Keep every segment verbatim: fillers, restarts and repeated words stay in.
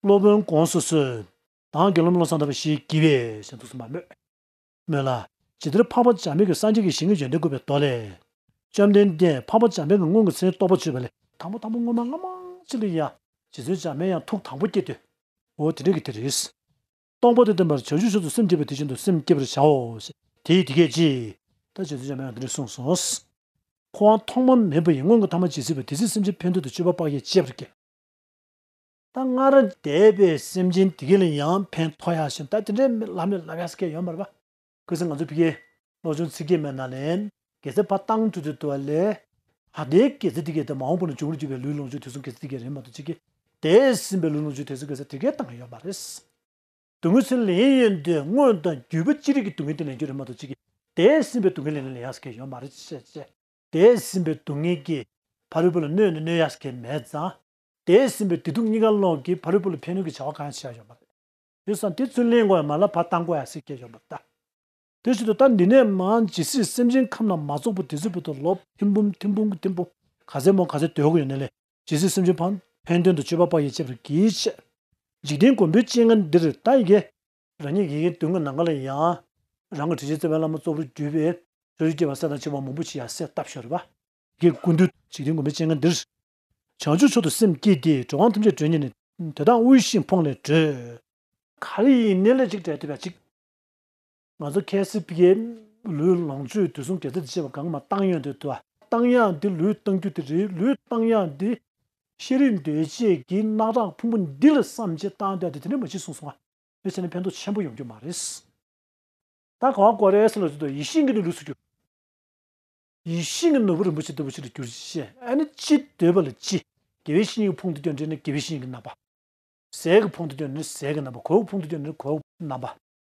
སློབ་དཔོན་གོང་སུ་གསོལ། དང་དགེ་སློང་སློབ་མ་སམ་བྷ་ཝ་བཞི་ཡིས་བགྱིས་པས་ཞེས་འདུག་སེ་མར་སྨོས། སྨོས་ལ། ཇི་ལྟར་འཕགས་པ་བྱམས་མེད་ཀྱི་སངས་རྒྱས་ཀྱི་ཞིང་གི་ཡོན་ཏན་བཀོད་པའི་མདོ་ལས། བཅོམ་ལྡན་འདས་འཕགས་པ་བྱམས་པའི་གི་སྔོན་གྱི་མཚན་ཐོགས་པ་བརྗོད་པ་ལས། དང་པོ་དང་པོ་སྔོན་མ་སྔ་མ་ཅིག་ལ་ཡང་རྗེ་བཙུན་འཇམ་དཔལ་དབྱངས་ཐུགས་དང་པོ་བསྐྱེད་དུས། འོ་དེ་འདྲ་གི་དེ་རེད། སྟོང་པ་དང་ལྡན་པར་བྱང་ཆུབ་མཆོག་ཏུ་སེམས་བསྐྱེད་པ་དེ་བཞིན་དུ་སེམས་བསྐྱེད་པར་བྱའོ། དེ་ཡིས་དེ་སྐད་ཅེས། ད་རྗེ་བཙུན་འཇམ་དཔལ་དབྱངས་འདི་འདྲ་གསུངས་སོ། འཁོར་བ་ཐོག་མ་མེད་པ་ཡི་སྔོན་གྱི་ཐ་མ་ཇི་སྲིད་པ། དེ་སྲིད་སེམས་ཅན་ཕན་དོན་དུ་སྤྱོད་པ་དཔག་ཡས་བྱེད་པར་བགྱི། ད་སྔར་འདས་པའི་སེམས་ཅན་དེ་ག་ལ་ཡང་ཕན་ཐོགས་ཡག་བཞིན། ད་དེ་འདྲའི་ལམ་ནས་ལབ་ཡག་སྐད་ཡོད་མ་རེད་པ། གལ་སྲིད་ང་ཚོ་ཕ་གིའི་བློ་སྦྱོང་ཚིག་བརྒྱད་མའི་ནང་ལ། གལ་སྲིད་ཕར་བཏང་ཐུབ་ཐུབ་ཐུབ་པ་ལས། ད་ལྟའི་གལ་སྲིད་དེ་གས་དེ་མ་འོངས་པ་ན་འབྱུང་བར་འགྱུར་བའི་ལུས་ལོངས་སྤྱོད་དུས་གསུམ་གལ་སྲིད་དེ་གས་རེད་མ་གཏོགས་ཅིག་གིས། འདས་ཟིན་པའི་ལུས་ལོངས་སྤྱོད་དུས་གསུམ་གལ་སྲིད་དེ་གས་བཏང་ཡོད་མ་རེད། སྡུག་བསྔལ་ཚུར་ལེན་ཡོན་ཏན་སྔོན་དང་བརྒྱུད་པ་ཅི་རིགས་ཀྱི་སྡུག་བསྔལ་དེ་ལེན་རྒྱུ་རེད་མ་གཏོགས་ཅིག་གིས། འདས་ཟིན་པའི་སྡུག་བསྔལ་ལེན་ན་ལེན་ཡག་སྐད་ཡོད་མ་རེད་ཅེས་བཤད་བྱས། འདས་ཟིན་པའི་སྡུག་བསྔལ་གྱིས་ཕ་རོལ་པོ་ལ་གནོད་ན་གནོད་ཡག་སྐད་མེད་ཙང་། འདས་ཟིན་པའི་བདེ་སྡུག་གཉིས་ཀ་ལོག་གིས་ཕ་རོལ་པོ་ལ་ཕན་གནོད་ཀྱི་བྱ་བ་གང་ཡང་བྱེད་ཡག་ཡོད་མ་རེད། དེ་སོང་དེ་ཚུར་ལེན་དགོས་ཡ་མ་ལ་ཕར་བཏང་དགོས་ཡ་ཟེར་སྐད་ཡོད་མ་རེད་ད། དེ་བཞིན་དུ་ད་འདི་ནས་མར་ཇི་སྲིད་སེམས་ཅན་ཁམས་རྣམས་མ་རྫོགས་པ་དེ་ཚོའི་བར་དུ་ལོག་ཐིམ་བུམ་ཐིམ་བུམ་གྱི་ཐིམ་པོ་ག་ཚད་མོ་ག་ཚད་སྡོད་དགོས་ཡོད་ནའི་ལས། ཇི་སྲིད་སེམས་ཅན་ཕན་ཕན་དོན་དུ་སྤྱོད་པ་དཔག་ཡས་བྱེད་པར་བགྱི་ཞེས། འཇིག་རྟེན་མགོན་པོའི་སྤྱན་སྔར་འདིར། ད་ཡི་གེ་རང་ཉིད་ཀྱི་ཡི་གེ་མདུན་གྱི་ནམ་མཁའ་ལ་ཡང་རང་གི་དྲིན་ཅན་རྩ་བའི་བླ་མ་གཙོ་བོར་གྱུར་པའི་བྱང་ཆུབ་སེམས་དཔའ་མང་པོ་ཞིག་ཡང་གསལ་བཏབ་ཞོར་བ། ཡི་གེ་ཀུན་བཏུས། འཇིག་རྟེན་མགོན་པོའི་སྤྱན་སྔར་འདིར། བྱང་ཆུབ་མཆོག་ཏུ་སེམས་བསྐྱེད་དེ། འགྲོ་བ་ཐམས་ཅད་སྒྲོལ་ཉིད་ནི། དེ་དག་དབུལ་ཞིང་ཕོངས་ལས་སྒྲོལ། ག་རེ་ཡིན་ནའི་ལས་ཅིག་འབྲས་ཐོབ་ཡ་ཅིག་ང་ཚོ་ཁ་སང་ཕ་གིའི་ལུས་ལོངས་སྤྱོད་དུས་གསུམ་དགེ་རྩ་དེ་བྱེད་པ་གང་མ་བཏང་ཡོང་དུས་དུ། བཏང་ཡག་འདི་ལུས་བཏང་རྒྱུ་དེ་རེད། ལུས་བཏང་ཡག་འདི་ཤ་རུས་གདོས་བཅས་ཀྱི་རྣག་ཁྲག་ཕུང་པོ་འདི་ལ་བསམ་བྱས་བཏང་བསྡད་དེ་དེ་འདྲ་མ་བྱེད་གསུངས་སོང་ང་། དེ་བྱས་ན་ཕན་ཐོགས་ཆེན་པོ་ཡོང་རྒྱུ་མ་རེད། ད་ག་བ་དགོས་རེད་ཟེར་ལབ་དུས་དུ་ཡིད་བཞིན་གྱི་ནི་ལུས་སུ་གྱུར། ཡིད་བཞིན་གྱི་ནོར་བུ་རིན་པོ་ཆེ་ལྟ་བུ་ཞིག་ལ་གྱུར་ཅིག་ཨ་ནི་ཅི་འདོད་པ་ལ་ཅི། དགེ་བའི་བཤེས་གཉེན་གྱི་ཕུང་དུ་བསྐྱོན་འདྲེན་ན་དགེ་བའི་བཤེས་གཉེན་གྱི་རྣམ་པ། ཟས་ཀྱི་ཕུང་དུ་བསྐྱོན་ནས་ཟས་ཀྱི་རྣམ་པ། གོས་ཀྱི་ཕུང་དུ་བསྐྱོན་ནས་གོས་ཀྱི་རྣམ་པ།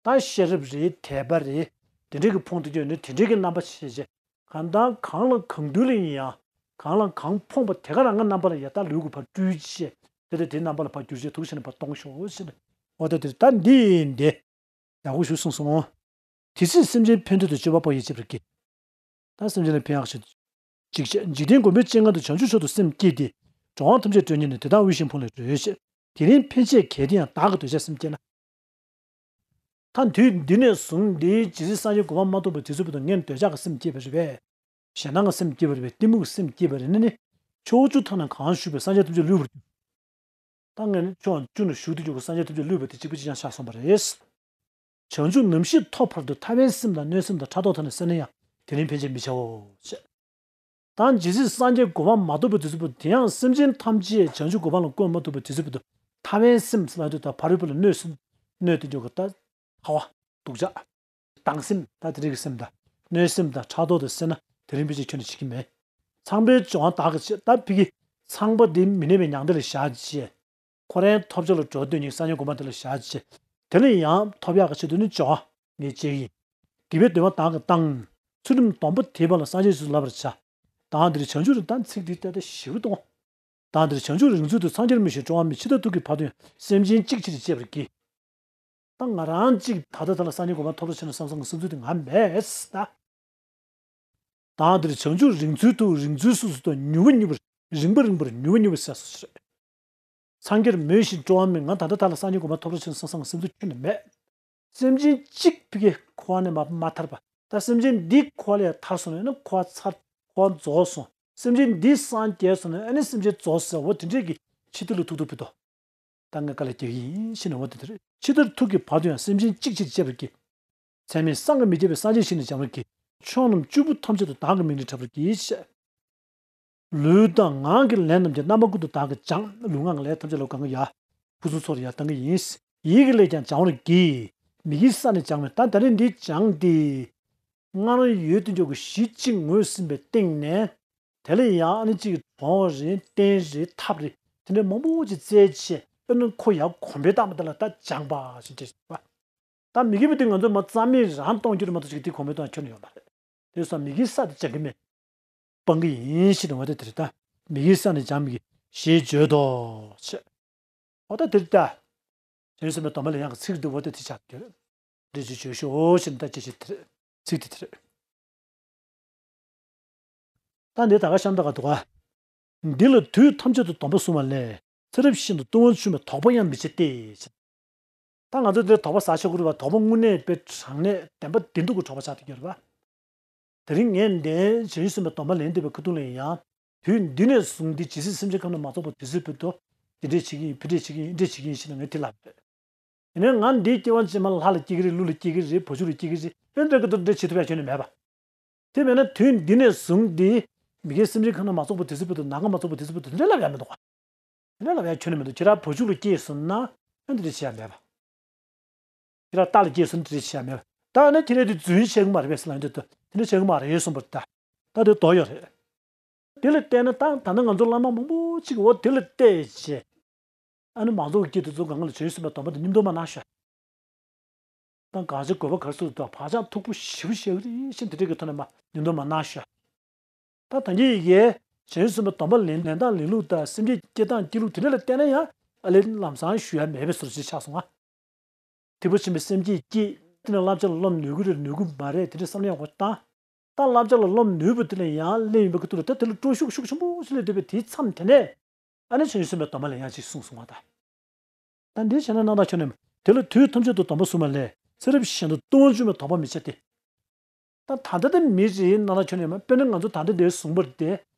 ད་ཤེས་རབ་རེད། དད་པ་རེད། དེ་འདྲའི་གི་ཕུང་དུ་བསྐྱོན་ནས་དེ་འདྲའི་གི་རྣམ་པ་ཤེས་བྱས། གང་ལྟར་གང་ལ་གང་འདུལ་ལ་ཡིན་ཡང་། གང་ལ་གང་ཕོངས་པ་དེ་ག་རང་གི་རྣམ་པ་ལ་ཡ་ད་ལུས་ཀྱི་ཕར་སྤྲུལ་བྱས། དེ་ལྟར་དེའི་རྣམ་པ་ལ་ཕར་བསྒྱུར་བྱས་ཐུགས་ཤེས་ནས་ཕར་གཏོང་ཤོག་ཟེར་ནས། འོ་ད་དེ་ད་འདི་ཡིན་ཏེ། ཡག་པོ་ཞིག་གསུངས་སོང་། དེ་སྲིད་སེམས་ཅན་ཕན་དོན་དུ་སྤྱོད་པ་དཔག་ཡས་བྱེད་པར་བགྱི། ད་སེམས་ཅན་ལ་ཕན་ཡག་ཞིག་ཅིག་བྱས། འཇིག་རྟེན་མགོན་པོའི་སྤྱན་སྔར་དུ། བྱང་ཆུབ་མཆོག་ཏུ་སེམས་བསྐྱེད་དེ། འགྲོ་བ་ཐམས་ཅད་སྒྲོལ་ཉིད་ནི། དེ་དག་དབུལ་ཞིང་ཕོངས་ལས་སྒྲོལ་ཞེས། དེ་རིང་ཕན་ཆད་གལ་ཏེ་ཡང་། བདག་གིས་འདོད་ཆགས་སེམས་བསྐྱེད་ན། ད་དུས་འདི་ནས་བཟུང་སྟེ་ཇི་སྲིད་སངས་རྒྱས་གོ་འཕང་མ་ཐོབ་པའི་དུས་ཚོད་བར་དུ་ངས་འདོད་ཆགས་ཀྱི་སེམས་བསྐྱེད་པ་རེད་པས། ཞེ་སྡང་གི་སེམས་བསྐྱེད་པ་རེད་པས། གཏི་མུག་གི་སེམས་བསྐྱེད་པ་རེད་ན་ནི། ཕྱོགས་བཅུ་ཐམས་ན་གང་བཞུགས་པའི་སངས་རྒྱས་ཐམས་ཅད་བསླུས་པར་འགྱུར། ད་ངས་ནི་ཕྱོགས་བཅུ་ན་བཞུགས་ཏེ་འཇོག་གི་སངས་རྒྱས་ཐམས་ཅད་བསླུས་པ་དེ་གཅིག་པུ་གཅིག་རྐྱང་ཆགས་སོང་བ་རེད། བྱང་ཆུབ་ནམ་ཞིག་ཐོབ་བར་དུ། ཐར་པའི་སེམས་དང་གནོད་སེམས་དང་ཕྲག་དོག་ཐམས་ཅད་བསལ་ན་ཡང་། དེ་རིང་ཕན་ཆད་མི་བྱའོ་ཞེས། ད་ཇི་སྲིད་སངས་རྒྱས་གོ་འཕང་མ་ཐོབ་པའི་དུས་ཚོད་བར་དུ། དེ་ཡང་སེམས་ཅན་ཐམས་ཅད་བྱང་ཆུབ་གོ་འཕང་ལ་བཀོད་མ་ཐུབ་པའི་དུས་ཚོད་བར་དུ། ཐར་པའི་སེམས་ཟེར་ལབ་དུས་ད་ཕ་རོལ་པོ་ལ་གནོད་སེམས་གནོད་དེ་འཇོག་གི་ད་ཐར་པ་སྡུག་ཅག་སྡང་སེམས་ད་དེ་རིགས་ཀྱི་སེམས་དང་གནོད་སེམས་དང་ཕྲག་དོག་དེ་བསལ་ན་དེ་རིང་ཕན་ཆད་ཁྱོན་ནས་བྱེད་ཀྱི་མེད། ཚངས་པའི་སྦྱོར་བ་བདག་གིས་བྱེད། ད་ཕ་གི་ཚངས་པ་འདི་མི་གནས་པའི་མྱང་འདས་ལ་བཞག་བྱས། ཁོ་རང་ཐོབ་བྱ་ལ་འགྲོ་འདོད་ཉིད་སངས་རྒྱས་གོ་འཕང་དེ་ལ་བཞག་བྱས། དེ་ལ་ཡང་ཐོབ་ཡག་གི་ཆེད་དུ་ནི་སྦྱོར་བ་ངས་བྱེད་ཀྱི་ཡིན། སྡིག་པའི་འདོད་པ་བདག་གིས་བཏང་། ཚུལ་ཁྲིམས་སྡོམ་པ་འདེབས་པ་ལ་སངས་རྒྱས་སུ་བསླབ་པར་བྱ། དང་དེར་བྱང་ཆུབ་རེ། ད་ཚིག་འདི་ལྟ་སྟེ་ཞིབ་གཏོང་། དང་དེར་བྱང་ཆུབ་རིག་མཛོད་དུ། འཚང་རྒྱར་སྨོན་ཞིང་སྤྲོ་བ་མེད། འཆི་བདག་ཐུགས་ཀྱིས་བར་དུ་ཡང་། སེམས་ཅན་གཅིག་ཕྱིར་བཅས་པར་བགྱི། ད་ང་རང་གཅིག་ད་ལྟ་ད་ལ་སངས་རྒྱས་གོ་འཕང་ཐོབ་ར་ཕྱིན་ན་བསམ་བསམ་གྱི་བསམ་ཚུལ་དེ་ང་མེད་ད། དང་དེར་བྱང་ཆུབ་རིག་མཛོད་དུ། རིག་མཛོད་སོ་སོ་དུ་མྱུར་བ་མྱུར་བར་རིང་པ་རིང་བར་མྱུར་བ་མྱུར་བར་ཟེར་སོ་ཞེས། འཚང་རྒྱར་སྨོན་ཞིང་སྤྲོ་བ་མེད། ང་ད་ལྟ་ད་ལ་སངས་རྒྱས་གོ་འཕང་ཐོབ་ར་ཕྱིན་ན་བསམ་བསམ་གྱི་བསམ་ཚུལ་ཁྱོན་ནས་མེད། སེམས་ཅན་གཅིག་ཕ་གི་འཁོར་བ་ནས་མ་མ་ཐར་པ། ད་སེམས་ཅན་འདི་འཁོར་བ་ལས་ཐར་སོང་ན་ཨ་ནི་འཁོར་བ་ཚར། འཁོར་བ་རྫོགས་སོང་། སེམས་ཅན་འདི་སངས་རྒྱས་སོང་ན་ཨ་ནི་སེམས་ཅན་རྫོགས་ཟེར་བ་དེ་འདྲས་ཀྱི་ཕྱི་དེ་ལ་ཐུག་ཐུག་ཕུད་དོ། ད་ངས་དཀའ་ལས་རྒྱག་གི་ཡིན་ཞེས་ནས་འོ་དེ་དེར། འཆི་བདག་ཐུགས་ཀྱིས་བར་དུ་ཡང་། སེམས་ཅན་གཅིག་ཕྱིར་བཅས་པར་བགྱི། ཚད་མེད་བསམ་གྱིས་མི་ཁྱབ་པའི་སངས་རྒྱས་ཞིག་ནི་སྦྱང་བར་བགྱི། ཕྱོགས་རྣམས་བཅུ་པོ་ཐམས་ཅད་དུ་བདག་གིས་མིག་ནི་འཁྲབ་པར་བགྱི་ཞེས། ལུས་དང་ངག་གི་ལས་རྣམས་ཀྱང་རྣམ་པ་ཀུན་ཏུ་བདག་གིས་སྦྱང་། ལུས་ངག་གི་ལས་ཐམས་ཅད་ལ་གང་ག་ཡ། ཕུན་སུམ་ཚོགས་ཡ་བཏང་གི་ཡིན། ཡིད་ཀྱི་ལས་ཀྱང་སྦྱང་བར་བགྱི། མིག་གི་ས་ནས་སྦྱང་བས། ད་ད་རེས་འདི་སྦྱངས་ཏེ། སྔར་ཡོད་དུ་འཇོག་གི་གཞི་གཅིག་ངོས་ཟིན་པའི་སྟེང་ནས། དེ་ལ་ཡང་ཨ་ནི་གཅིག་གྲོང་རེད། རྟེན་རེད། ཐབས་རེད། དེ་འདྲའི་མང་པོ་ཅིག་བཙལ་བྱས་ཨ་ནི་ཁོ་ཡར་གོམ་པའི་སྟངས་པ་དེ་ལ་ད་སྦྱངས་པ་ཞེས་བྱས་པ། ད་མི་དགེ་བ་དེ་ང་ཚོ་མ་རྩ་མེད་རང་གཏོང་རྒྱུ་རེད་མ་གཏོགས་ཅིག་དེ་གོམ་པའི་སྟངས་ཁྱོན་ནས་ཡོད་མ་རེད། དེ་སོང་མི་དགེ་ས་དེ་སྦྱང་གི་མེད། སྤང་གི་ཡིན་ཞེས་ནས་འོ་ད་དེ་རེད་ད། མི་དགེ་ས་ནས་སྦྱང་མི་དགེ་ཞེས་བརྗོད་དོ་ཞེས། འོ་ད་དེ་རེད་ད། བྱང་ཆུབ་སེམས་དཔའི་སྡོམ་པ་ལ་ཡང་གི་ཚིག་འདི་འོ་ད་དེ་ཆགས་ཀྱི་རེད། འདི་ཅི་བརྗོད་ཤོག་ཞེས་ནས་ད་ཅི་ཞིག་དེ་རེད། ཚིག་དེ་དེ་རེད། ད་འདི་ད་ག་གཤམ་ད་ག་འདུག་ག་འདི་ལ་དུས་ཐམས་ཅད་དུ་སྡོམ་པ་བཟུང་བ་ལས། ཚེ་རབས་ཤིན་ཏུ་ལྟུང་བར་གྱུར་པའི་དོགས་པ་ཡང་མི་བྱེད་དེ། ད་ང་ཚོ་འདིར་དོགས་པ་ཟ་ཆོག་གི་རེད་པ། དོགས་པ་དངོས་གནས་དཔེ་དྲང་གནས་བདེན་པ་བདེན་ཐུག་གི་དོགས་པ་ཆགས་ཐུབ་ཀྱི་རེད་པ། དེ་རིང་ངས་འདི་བྱང་ཆུབ་སེམས་དཔའི་སྡོམ་པ་ལེན་བསྡད་པའི་ཁ་ཐུག་ལ་ཡང་དུས་འདི་ནས་བཟུང་སྟེ་ཇི་སྲིད་སེམས་ཅན་ཁམས་ན་མ་ཚོགས་པ་དུས་ཚོད་བར་དུ་འདི་འདྲས་བྱེད་ཀྱི་ཡིན། ཕི་འདྲས་བྱེད་ཀྱི་ཡིན། འདི་འདྲས་བྱེད་ཀྱི་ཡིན་ཞེས་ནས་ངས་དེ་ལབ་པ་རེད། ཡིན་ནའི་ང་འདིའི་སྐྱེ་བ་ཕྱི་མ་ལ་ལྷ་ལ་སྐྱེ་གི་རེད། ཀླུ་ལ་སྐྱེ་གི་རེད། བྱ་ཕྱུགས་ལ་སྐྱེ་གི་རེད། ཨེ་འདྲ་གི་འདུག་འདྲ་བྱེད་ཐུབ་ཡ་ཁྱོན་ནས་མེད་པ། དེ་མེད་ན་དུས་འདི་ནས་བཟུང་སྟེ་མི་དགེ་སེམས་ཅན་ཁམས་ན་མ་ཚོགས་པ་དུས་ཚོད་བར་དུ། ནམ་མཁའ་མ་ཚོགས་པ་དུས་ཚོད་བར་དུ་དེ་འདྲ་ལབ་ཡ་མི་འདུག་ག་དེ་འདྲ་ལབ་ཡ་ཁྱོན་ནས་མི་འདུག་ཁྱེད་རང་བྱ་ཕྱུགས་ལ་སྐྱེས་སོང་ན་ཨེ་འདི་འདྲ་བྱེད་ཡ་མེད་པ། ཁྱེད་རང་རྟ་ལ་སྐྱེས་སོང་ན་དེ་འདྲ་བྱེད་ཡ་མེད་པ། ད་ཨ་ནི་དེ་འདྲ་དེ་རྫུན་བཤད་གི་མ་རེད་པས་ཟེར་ལབ་ཡོང་དུས། དེ་འདྲ་བཤད་གི་མ་རེད་གསུངས་པ་རེད་ད། ད་དེ་དོགས་ཡོད་རེད། དེ་ལ་བལྟས་ན་ད་ད་ནི་ང་ཚོ་བླ་མ་མང་པོ་ཅིག་གིས་འོ་དེ་ལ་བལྟས་བྱས། ཨ་ནི་མང་ཚོགས་ཀྱི་སྐད་དུ་ཚོ་གང་ག་ལ་བྱང་ཆུབ་སེམས་དཔའི་སྡོམ་པ་དེ་སྙིང་སྟོབས་མ་གནང་ཤོག་ད་གང་ཅི་དགོས་པ་ག་རེ་ཟེར་དུས། བག་ཆགས་མཐུག་པོ་ཞེ་པོ་བཤད་གི་རེད་ཅེས་དེ་འདྲ་གི་ཐོག་ནས་མ་སྙིང་སྟོབས་མ་གནང་ཤོག་ད་ད་གིན་ཡི་གེ་བྱང་ཆུབ་སེམས་དཔའི་སྡོམ་པ་ལེན་ལེན་སྟངས་ལེན་ལུགས་དང་། སེམས་བསྐྱེད་བསྐྱེད་སྟངས་བསྐྱེད་ལུགས་དེ་འདྲ་ལ་བལྟས་ན་ཡང་ཨ་ལས་ལམ་སང་ཞུ་ཡ་མེད་པའི་བཟོ་ཅིག་ཆགས་སོང་ང་། ཐེག་པ་ཆེན་པོའི་སེམས་བསྐྱེད་བསྐྱེད། དེ་ནས་བསླབ་བྱ་ལ་སློབ་ནུས་ཀྱི་རེད་ནུས་ཀྱི་མ་རེད་དེ་འདྲ་བསམ་བློ་ཡང་འཁོར་བཏང་། ད་བསླབ་བྱ་ལ་སློབ་ནུས་པ་དེ་ལ་ཡང་སླེབས་ཡོང་པའི་ཁ་ཐུག་ལ། ད་དེ་ལ་སྤྲོ་ཤུགས་ཤུགས་ཆེན་པོ་ཞིག་སླེབས་བསྡད་པའི་དེའི་མཚམས་དེ་ནས་ཨ་ནི་བྱང་ཆུབ་སེམས་དཔའི་སྡོམ་པ་ལེན་ཡག་ཅིག་གསུངས་སོང་བ་ད། ད་འདི་བྱས་ན་རྣམ་དག་ཁྱོན་ནས་དེ་ལ་དུས་ཐམས་ཅད་དུ་སྡོམ་པ་བཟུང་བ་ལས་ཚེ་རབས་གཞན་དུ་ལྟུང་བར་འགྱུར་བའི་དོགས་པ་མི་བྱ་སྟེ། ད་ད་ལྟ་དེ་མི་ཅིག་རྣམ་དག་ཁྱོན་ནས་མ། དཔེར་ན་ང་ཚོ་ད་ལྟ་འདིར་བཟུང་བར་དེ་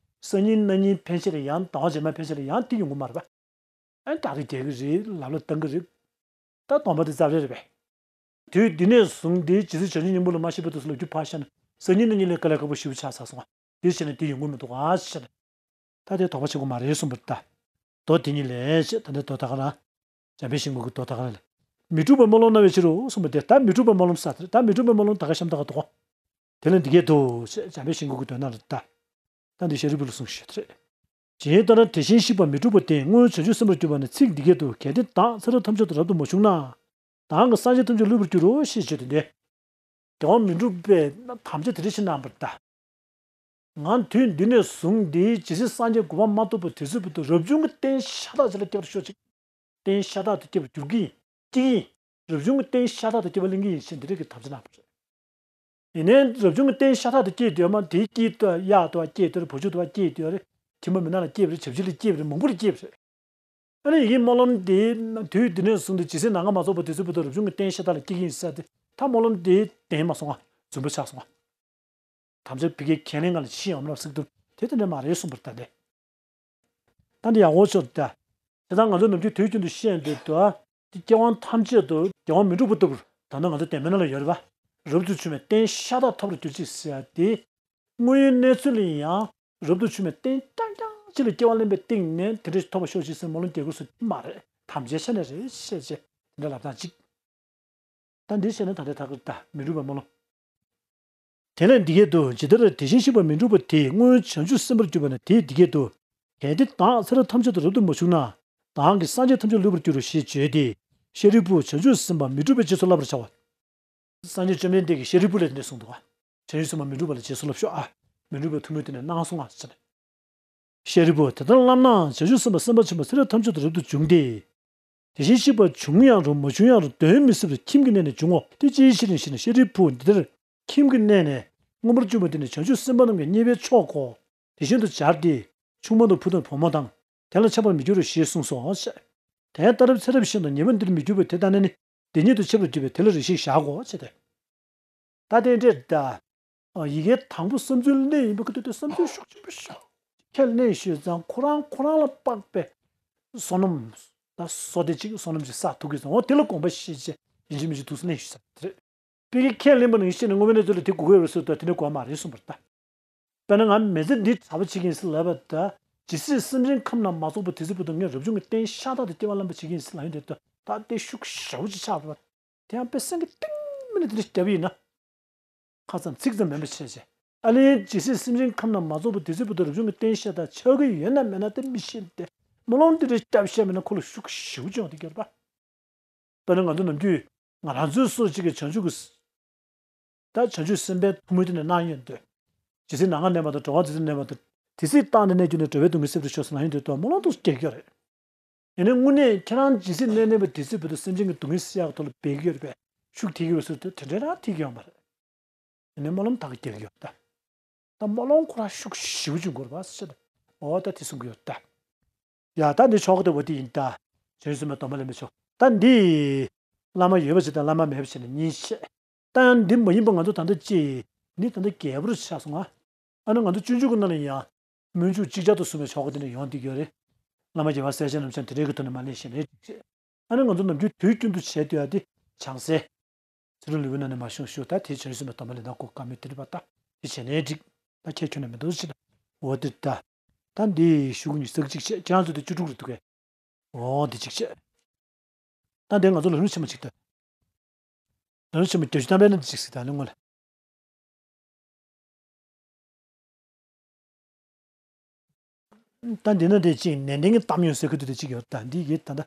སང་ཉིན་གནངས་ཉིན་ཕན་ཆད་ལ་ཡང་ཟླ་བ་རྗེས་མ་ཕན་ཆད་ལ་ཡང་དེ་ཡོང་གི་མ་རེད་པ། ཨ་ནི་ད་གི་རྒྱག་གི་རེད། ལབ་ལ་བཏང་གི་རེད། ད་སྡོམ་པ་དེ་རྩ་བ་རེད་པས། དུས་འདི་ནས་བཟུང་སྟེ་ཇི་སྲིད་བྱང་ཆུབ་སྙིང་པོ་ལ་མ་ཞིག་བར་དུ་ཟེར་ལབ་རྒྱུ་ཕར་བཞག་ན། སང་ཉིན་གནངས་ཉིན་ལས་དཀའ་ལས་ཁག་པོ་ཞེ་པོ་ཆགས་ཚར་སོང་བ། དེ་བྱས་ན་དེ་ཡོང་གི་མི་འདུག་ཨ་ཞེས་ནས། ད་དེ་དོགས་པ་བྱེད་དགོས་མ་རེད་གསུངས་པ་རེད་ད། མདོ་དེ་ཉིད་ལས་ཞེས། ད་ལྟའི་མདོ་ད་ག་རང་། འཇམ་དཔལ་ཤིང་ཀུན་གྱི་མདོ་ད་ག་རང་ལས། མི་འཁྲུགས་པ་སྨོན་ལམ་གནང་བའི་ཕྱིར་རོ་གསུངས་པ་དེ། ད་མི་འཁྲུགས་པ་སྨོན་ལམ་ཟེར་དེ་རེད། ད་མི་འཁྲུགས་པ་སྨོན་ལམ་ད་ག་གཤམ་ད་ག་འདུག་གོ། དེ་ལ་འདི་སྐད་དུ་ཞེས་འཇམ་དཔལ་ཤིང་ཀུན་གྱིས་འདོན་གནང་ལ་ད། ད་འདི་ཤཱ་རིའི་བུ་ལ་གསུངས་ཞེས་དེ་རེད། ཇི་ལྟར་དེ་བཞིན་གཤེགས་པ་མི་འཁྲུགས་པ་དེས། སྔོན་བྱང་ཆུབ་སེམས་དཔར་གྱུར་པ་ནི་ཚིག་འདི་སྐད་དུ། གལ་ཏེ་བདག་ཚེ་རབས་ཐམས་ཅད་དུ་རབ་ཏུ་མ་བྱུང་ན། བདག་གིས་སངས་རྒྱས་ཐམས་ཅད་བསླུས་པར་འགྱུར་རོ་ཞེས་བརྗོད་དེ་འདི། རྒྱལ་བ་མི་འཁྲུགས་པས་དམ་བཅའ་དེ་འདྲ་ཞིག་གནང་བ་རེད་ད། ང་དུས་འདི་ནས་བཟུང་སྟེ་ཇི་སྲིད་སངས་རྒྱས་གོ་འཕང་མ་ཐོབ་པ་དེ་ཚོའི་བར་དུ་རབ་བྱུང་གི་རྟེན་ཤ་སྟག་ཅིག་ལ་སྐྱེ་བར་ཤོག་ཅིག་རྟེན་ཤ་སྟག་ཏུ་སྐྱེ་བར་འགྱུར་གྱི་ཡིན། སྐྱེ་གི་ཡིན། རབ་བྱུང་གི་རྟེན་ཤ་སྟག་ཏུ་སྐྱེ་བ་ལེན་གྱི་ཡིན་ཞེས་འདི་འདྲ་གི་དམ་བཅའ་གནང་བ་རེད། ཡིན་ནའི་རབ་བྱུང་གི་རྟེན་ཤ་སྟག་ཏུ་སྐྱེས་དུས་མ་དེའི་དཀྱིལ་དུ་གཡག་དུ་བ་སྐྱེས་དུས་རེད། བ་ཕྱུགས་དུ་བ་སྐྱེས་དུས་རེད། ཁྱིམ་པ་མི་ནག་ལ་སྐྱེས་པ་རེད། བྱ་བྱིའུ་ལ་སྐྱེས་པ་རེད། མང་པོ་ལ་སྐྱེས་པ་རེད། ཨ་ནི་ཡི་གེ་སྨོན་ལམ་དེ་དུས་འདི་ནས་བཟུང་སྟེ་ཇི་སྲིད་ནམ་མཁའ་མ་རྫོགས་པ་དེ་ཚོའི་བར་དུ་རབ་བྱུང་གི་རྟེན་ཤ་སྟག་ལ་སྐྱེ་གི་ཡིན་ཟེར་ཏེ། ད་སྨོན་ལམ་དེ་བདེན་མ་སོང་ང་། རྫུན་པ་ཆགས་སོང་ང་། དམ་བཅའ་ཕ་གིའི་ཁས་ལེན་སྒང་ལ་ཤི་ཡོང་ལབ་ཟེར་གི་འདུག་དེ་དེ་འདྲ་མ་རེད་གསུངས་པ་རེད་ད་ལྟ། ད་འདི་ཡག་པོ་ཤོད་ད། དེ་དག་ང་ཚོ་ནམ་རྒྱུན་དུས་རྒྱུན་དུ་བཤད་འདོད་དུ། དེ་སྐྱེ་བ་ཐམས་ཅད་དུ་རྒྱལ་བ་མི་འཁྲུགས་པ་ལྟ་བུར་ད་ལྟ་ང་ཚོ་གདམས་པའི་ནང་ལ་ཡོད་རེད་པ། རབ་ཏུ་བྱུང་བའི་རྟེན་ཤ་སྟག་ཐོབ་པར་གྱུར་ཅིག་ཟེར་ཡ་དེ། དངོས་ཡོད་གནས་ཚུལ་ལ་ཡང་རབ་ཏུ་བྱུང་བའི་རྟེན་རྐྱང་རྐྱང་ཅིག་ལ་སྐྱེ་བ་ལེན་པའི་སྟེང་ནས་དེ་འདྲ་ཞིག་ཐོབ་པར་ཤོག་ཅིག་ཟེར་སྨོན་ལམ་རྒྱག་དགོས་སུ་མ་རེད། དམ་བཅའི་ཆ་ནས་རེད་ཞེས་བྱས་དེ་འདྲ་ལབ་སྟངས་གཅིག་ད་འདི་བཤད་ན་ད་ལྟའི་ཐག་གི་ད་མི་འཁྲུགས་པའི་སྨོན་ལམ། དེ་ལས་འདི་སྐད་དུ། ཇི་ལྟར་དེ་བཞིན་གཤེགས་པ་མི་འཁྲུགས་པ་དེས་སྔོན་བྱང་ཆུབ་སེམས་དཔར་གྱུར་པ་ནི་དེས་འདི་སྐད་དུ། གལ་ཏེ་བདག་ཚེ་རབས་ཐམས་ཅད་དུ་རབ་ཏུ་མ་བྱུང་ན། བདག་གིས་སངས་རྒྱས་ཐམས་ཅད་བསླུས་པར་འགྱུར་རོ་ཞེས་བརྗོད་དེ། ཤཱ་རིའི་བུ་བྱང་ཆུབ་སེམས་དཔའ་མི་འཁྲུགས་པའི་རྗེས་སུ་བསླབ་པར་བྱའོ། སངས་རྒྱས་བཅོམ་ལྡན་འདས་ཀྱིས་ཤཱ་རིའི་བུ་ལ་འདི་འདྲ་གསུངས་འདུག་ག་བྱང་ཆུབ་སེམས་དཔའ་མི་འཁྲུགས་པ་ལ་རྗེས་སུ་བསླབ་ཤོག་ཨ། མི་འཁྲུགས་པའི་ཐུགས་སྨོན་དེ་ནས་གནང་སོང་ང་ཟེར་ནས། ཤཱ་རིའི་བུ། དེ་ལྟར་བསླབས་ན་བྱང་ཆུབ་སེམས་དཔའ་སེམས་དཔའ་ཆེན་པོ་ཚེ་རབས་ཐམས་ཅད་དུ་རབ་ཏུ་འབྱུང་སྟེ། དེ་བཞིན་གཤེགས་པ་བྱུང་ཡང་རུང་མ་བྱུང་ཡང་རུང་གདོན་མི་ཟ་བར་ཁྱིམ་གྱི་གནས་ནས་འབྱུང་ངོ་། དེ་ཅིའི་ཕྱིར་ཡིན་ཞེ་ན། ཤཱ་རིའི་བུ། འདི་ལྟར་ཁྱིམ་གྱི་གནས་ནས་མངོན་པར་བྱུང་བ་དེ་ནི་བྱང་ཆུབ་སེམས་དཔའ་རྣམས་ཀྱི་མཉེས་པའི་མཆོག་གོ། དེ་བཞིན་དུ་སྦྱར་ཏེ། ཆུང་མ་དང་བུ་དང་བུ་མོ་དང་། དེ་ལ་ཆགས་པར་མི་འགྱུར་རོ་ཞེས་གསུངས་སོ། དེ་ལྟར་ཚེ་རབས་གཞན་དུ་ཉེས་པ་འདིར་མི་འགྱུར་བ་དེ་ལྟ་ན་ནི། འདི་ཉིད་དུ་ཆགས་པར་འགྱུར་བས་དེ་ལ་རེ་ཞིག་བཞག་གོ་ཞེས་ཏེ། ད་དེ་འདྲས་ད། ཡི་གེ་དང་པོ་བསམ་ཚུལ་གནས་ཡིན་པ་ཁོ་ཐོས་ཏེ་བསམ་ཚུལ་ཤུགས་ཆེན་པོ་ཞིག་ཁས་ལེན་ཞུས་ཙང་ཁོ་རང་ཁོ་རང་ལ་དཔག་པའི་བསོད་ནམས་ད་བསོད་བདེ་ཅིག་བསོད་ནམས་ཅིག་བསགས་ཐུབ་ཀྱི་ཙང་འོ་དེ་ལ་དགོངས་པ་བཞེས་བྱས་ཡིན་གཅིག་མིན་གཅིག་ཐུགས་སུ་གནས་ཞུས་ཙང་དེ་རེད། དཔེ་ཁས་ལེན་པ་ནང་བཞིན་ནི་དངོས་པོའི་གནས་ཚུལ་ལ་དེ་དགོས་ཀྱི་ཡོད་རེད་ཟེར་དུས་དེ་ནི་དགོས་མ་རེད་གསུངས་པ་རེད་ད། དཔེར་ན་ང་མི་ཚེ་འདི་གྲྭ་པ་བྱེད་ཀྱི་ཡིན་ཟེར་ལབ་པ་ད། ཇི་སྲིད་སེམས་ཅན་ཁམས་ན་མ་ཚོགས་པ་དེ་ཚོའི་བར་དུ་ངས་རབ་བྱུང་གི་རྟེན་ཤ་སྟག་ཏུ་སྐྱེ་བ་ལེན་པ་བྱེད་ཀྱི་ཡིན་ཟེར་ལབ་ཡོང་དུས་ད་ལྟ་དེ་ཤུགས་ཞེ་པོ་ཅིག་ཆགས་པ། དེ་ཡང་དཔེ་སེང་གེ་གཏིང་མིན་ནས་དེ་འདྲ་བརྒྱབ་ཡིན་ན། ཁ་ཙམ་ཚིག་ཙམ་མིན་པ་བྱས་བྱས། ཨ་ལས་ཇི་སྲིད་སེམས་ཅན་ཁམས་ན་མ་ཚོགས་པ་དེ་ཚོའི་བར་དུ་རབ་བྱུང་གི་རྟེན་ཤ་སྟག་ཆགས་ཀྱི་ཡོད་ན་མེད་ན་དེ་མི་ཤེས་ཏེ། སྨོན་ལམ་དེ་འདྲ་བརྒྱབ་བཤད་མེད་ན་ཁོ་ལ་ཤུགས་ཞེ་པོ་ཅིག་ཡོང་དེ་སྐྱེར་པ། དཔེར་ན་ང་ཚོ་ནམ་རྒྱུན་ང་རང་ཚོའི་སོ་གཅིག་གི་བྱང་ཆུབ་ཀྱི། ད་བྱང་ཆུབ་སེམས་དཔའི་ཐུགས་སྨོན་དེ་ནས་གནང་ཡོད་འདོད། ཇི་སྲིད་ནམ་མཁའ་གནས་པ་དང་འགྲོ་བ་དེ་ཚོ་གནས་པ་དང་། དེ་སྲིད་བཏང་ནས་གནས་གྱུར་ནས་འགྲོ་བའི་སྡུག་བསྔལ་སེལ་བར་ཤོག་ཟེར་ལབ་ཡོང་དུས་ད་སྨོན་ལམ་དུ་སྐྱེ་གི་ཡོད་རེད། ཡིན་ནའི་དངོས་གནས་ཁྱེད་རང་ཇི་སྲིད་གནས་གནས་པ་དེ་སྲིད་བར་དུ་སེམས་ཅན་གྱི་སྡུག་བསྔལ་སེལ་ཡག་ཐོག་ལ་འབད་ཀྱི་ཡོད་རེད་པས། ཤུགས་ཐེབས་ཀྱི་ཡོད་ཟེར་དུས་དེ་འདྲའི་རང་ཐེབས་ཀྱི་ཡོད་མ་རེད། ཡིན་ནའི་སྨོན་ལམ་ད་ག་སྐྱེ་གི་ཡོད་ད། ད་སྨོན་ལམ་ཁོ་རང་ཤུགས་ཞེ་པོ་ཅིག་དགོས་རེད་པ་ཟེར་ད། འོ་ད་དེ་གསུང་གི་ཡོད་ད། ཡ་ད་འདི་ཆོ་ག་དེ་འོ་དེ་ཡིན་ད། བྱང་སེམས་སྡོམ་པ་ལེན་པའི་ཆོ་ག་ད་འདི། བླ་མ་ཡོད་པ་ཞིག་དང་བླ་མ་མེད་པ་ཞིག་ནས་གཉིས་བཤད། ད་ཡང་འདི་མ་ཡིན་པ་ང་ཚོ་ད་ལྟ་ཅི། འདི་ད་ལྟ་རྒྱལ་པོར་ཆགས་སོང་ང་། ཨ་ནི་ང་ཚོ་སྤྱོད་འཇུག་གི་ནང་ལ་ཡང་། སྨོན་འཇུག་ཅིག་ཅར་དུ་གསུངས་པའི་ཆོ་ག་འདི་ནས་ཡོང་བསྡད་ཀྱི་ཡོད་རེད། བླ་མ་རྒྱལ་བ་སྲས་བཅས་རྣམས་ཀྱང་དེ་འདྲའི་གི་ཐོག་ནས་མ་ལེན་ཞེས་ལན་ཅིག་བྱས། ཨ་ནི་ང་ཚོ་ནམ་རྒྱུན་དུས་རྒྱུན་དུ་བྱས་སྡོད་ཡ་དེ་བྱང་སེམས། ཚུལ་ཁྲིམས་ལུས་པོའི་ནང་ནས་མ་ཤོང་ཞུ་ད་དེ་བྱང་སེམས་སྡོམ་པ་ལེན་ན་གོ་དཀའ་མོད་དེ་རེད་པ། ད་དེ་བྱས་ནའི་འགྲིག་ད་ཁྱད་ཁྱོན་ནས་མི་འདུག་ཅི་ད། འོ་དེ་ད། ད་འདི་ཤུགས་ཉིས་ཙག་གཅིག་བྱས་ཁྱེད་རང་ཚོ་དེ་བཅུ་དྲུག་རེད་འདུག་གས། འོ་དེ་གཅིག་བྱས། ད་འདི་ང་ཚོ་ལམ་རིམ་ཆེན་མོ་གཅིག་ད། ལམ་རིམ་ཆེན་མོ་བརྒྱད་ཅུ་ཐམ་པའི་ནང་དེ་གཅིག་ཟིག་ད་ལེ་སྔོན་ལ། ད་འདི་ན་དེ་གཅིག་ནན་ཏན་གྱི་གཏམ་ཡོད་ཟེར་ཁུ་ཐུ་དེ་གཅིག་ཡོད་ད་འདི་ཡིད་ད་ད།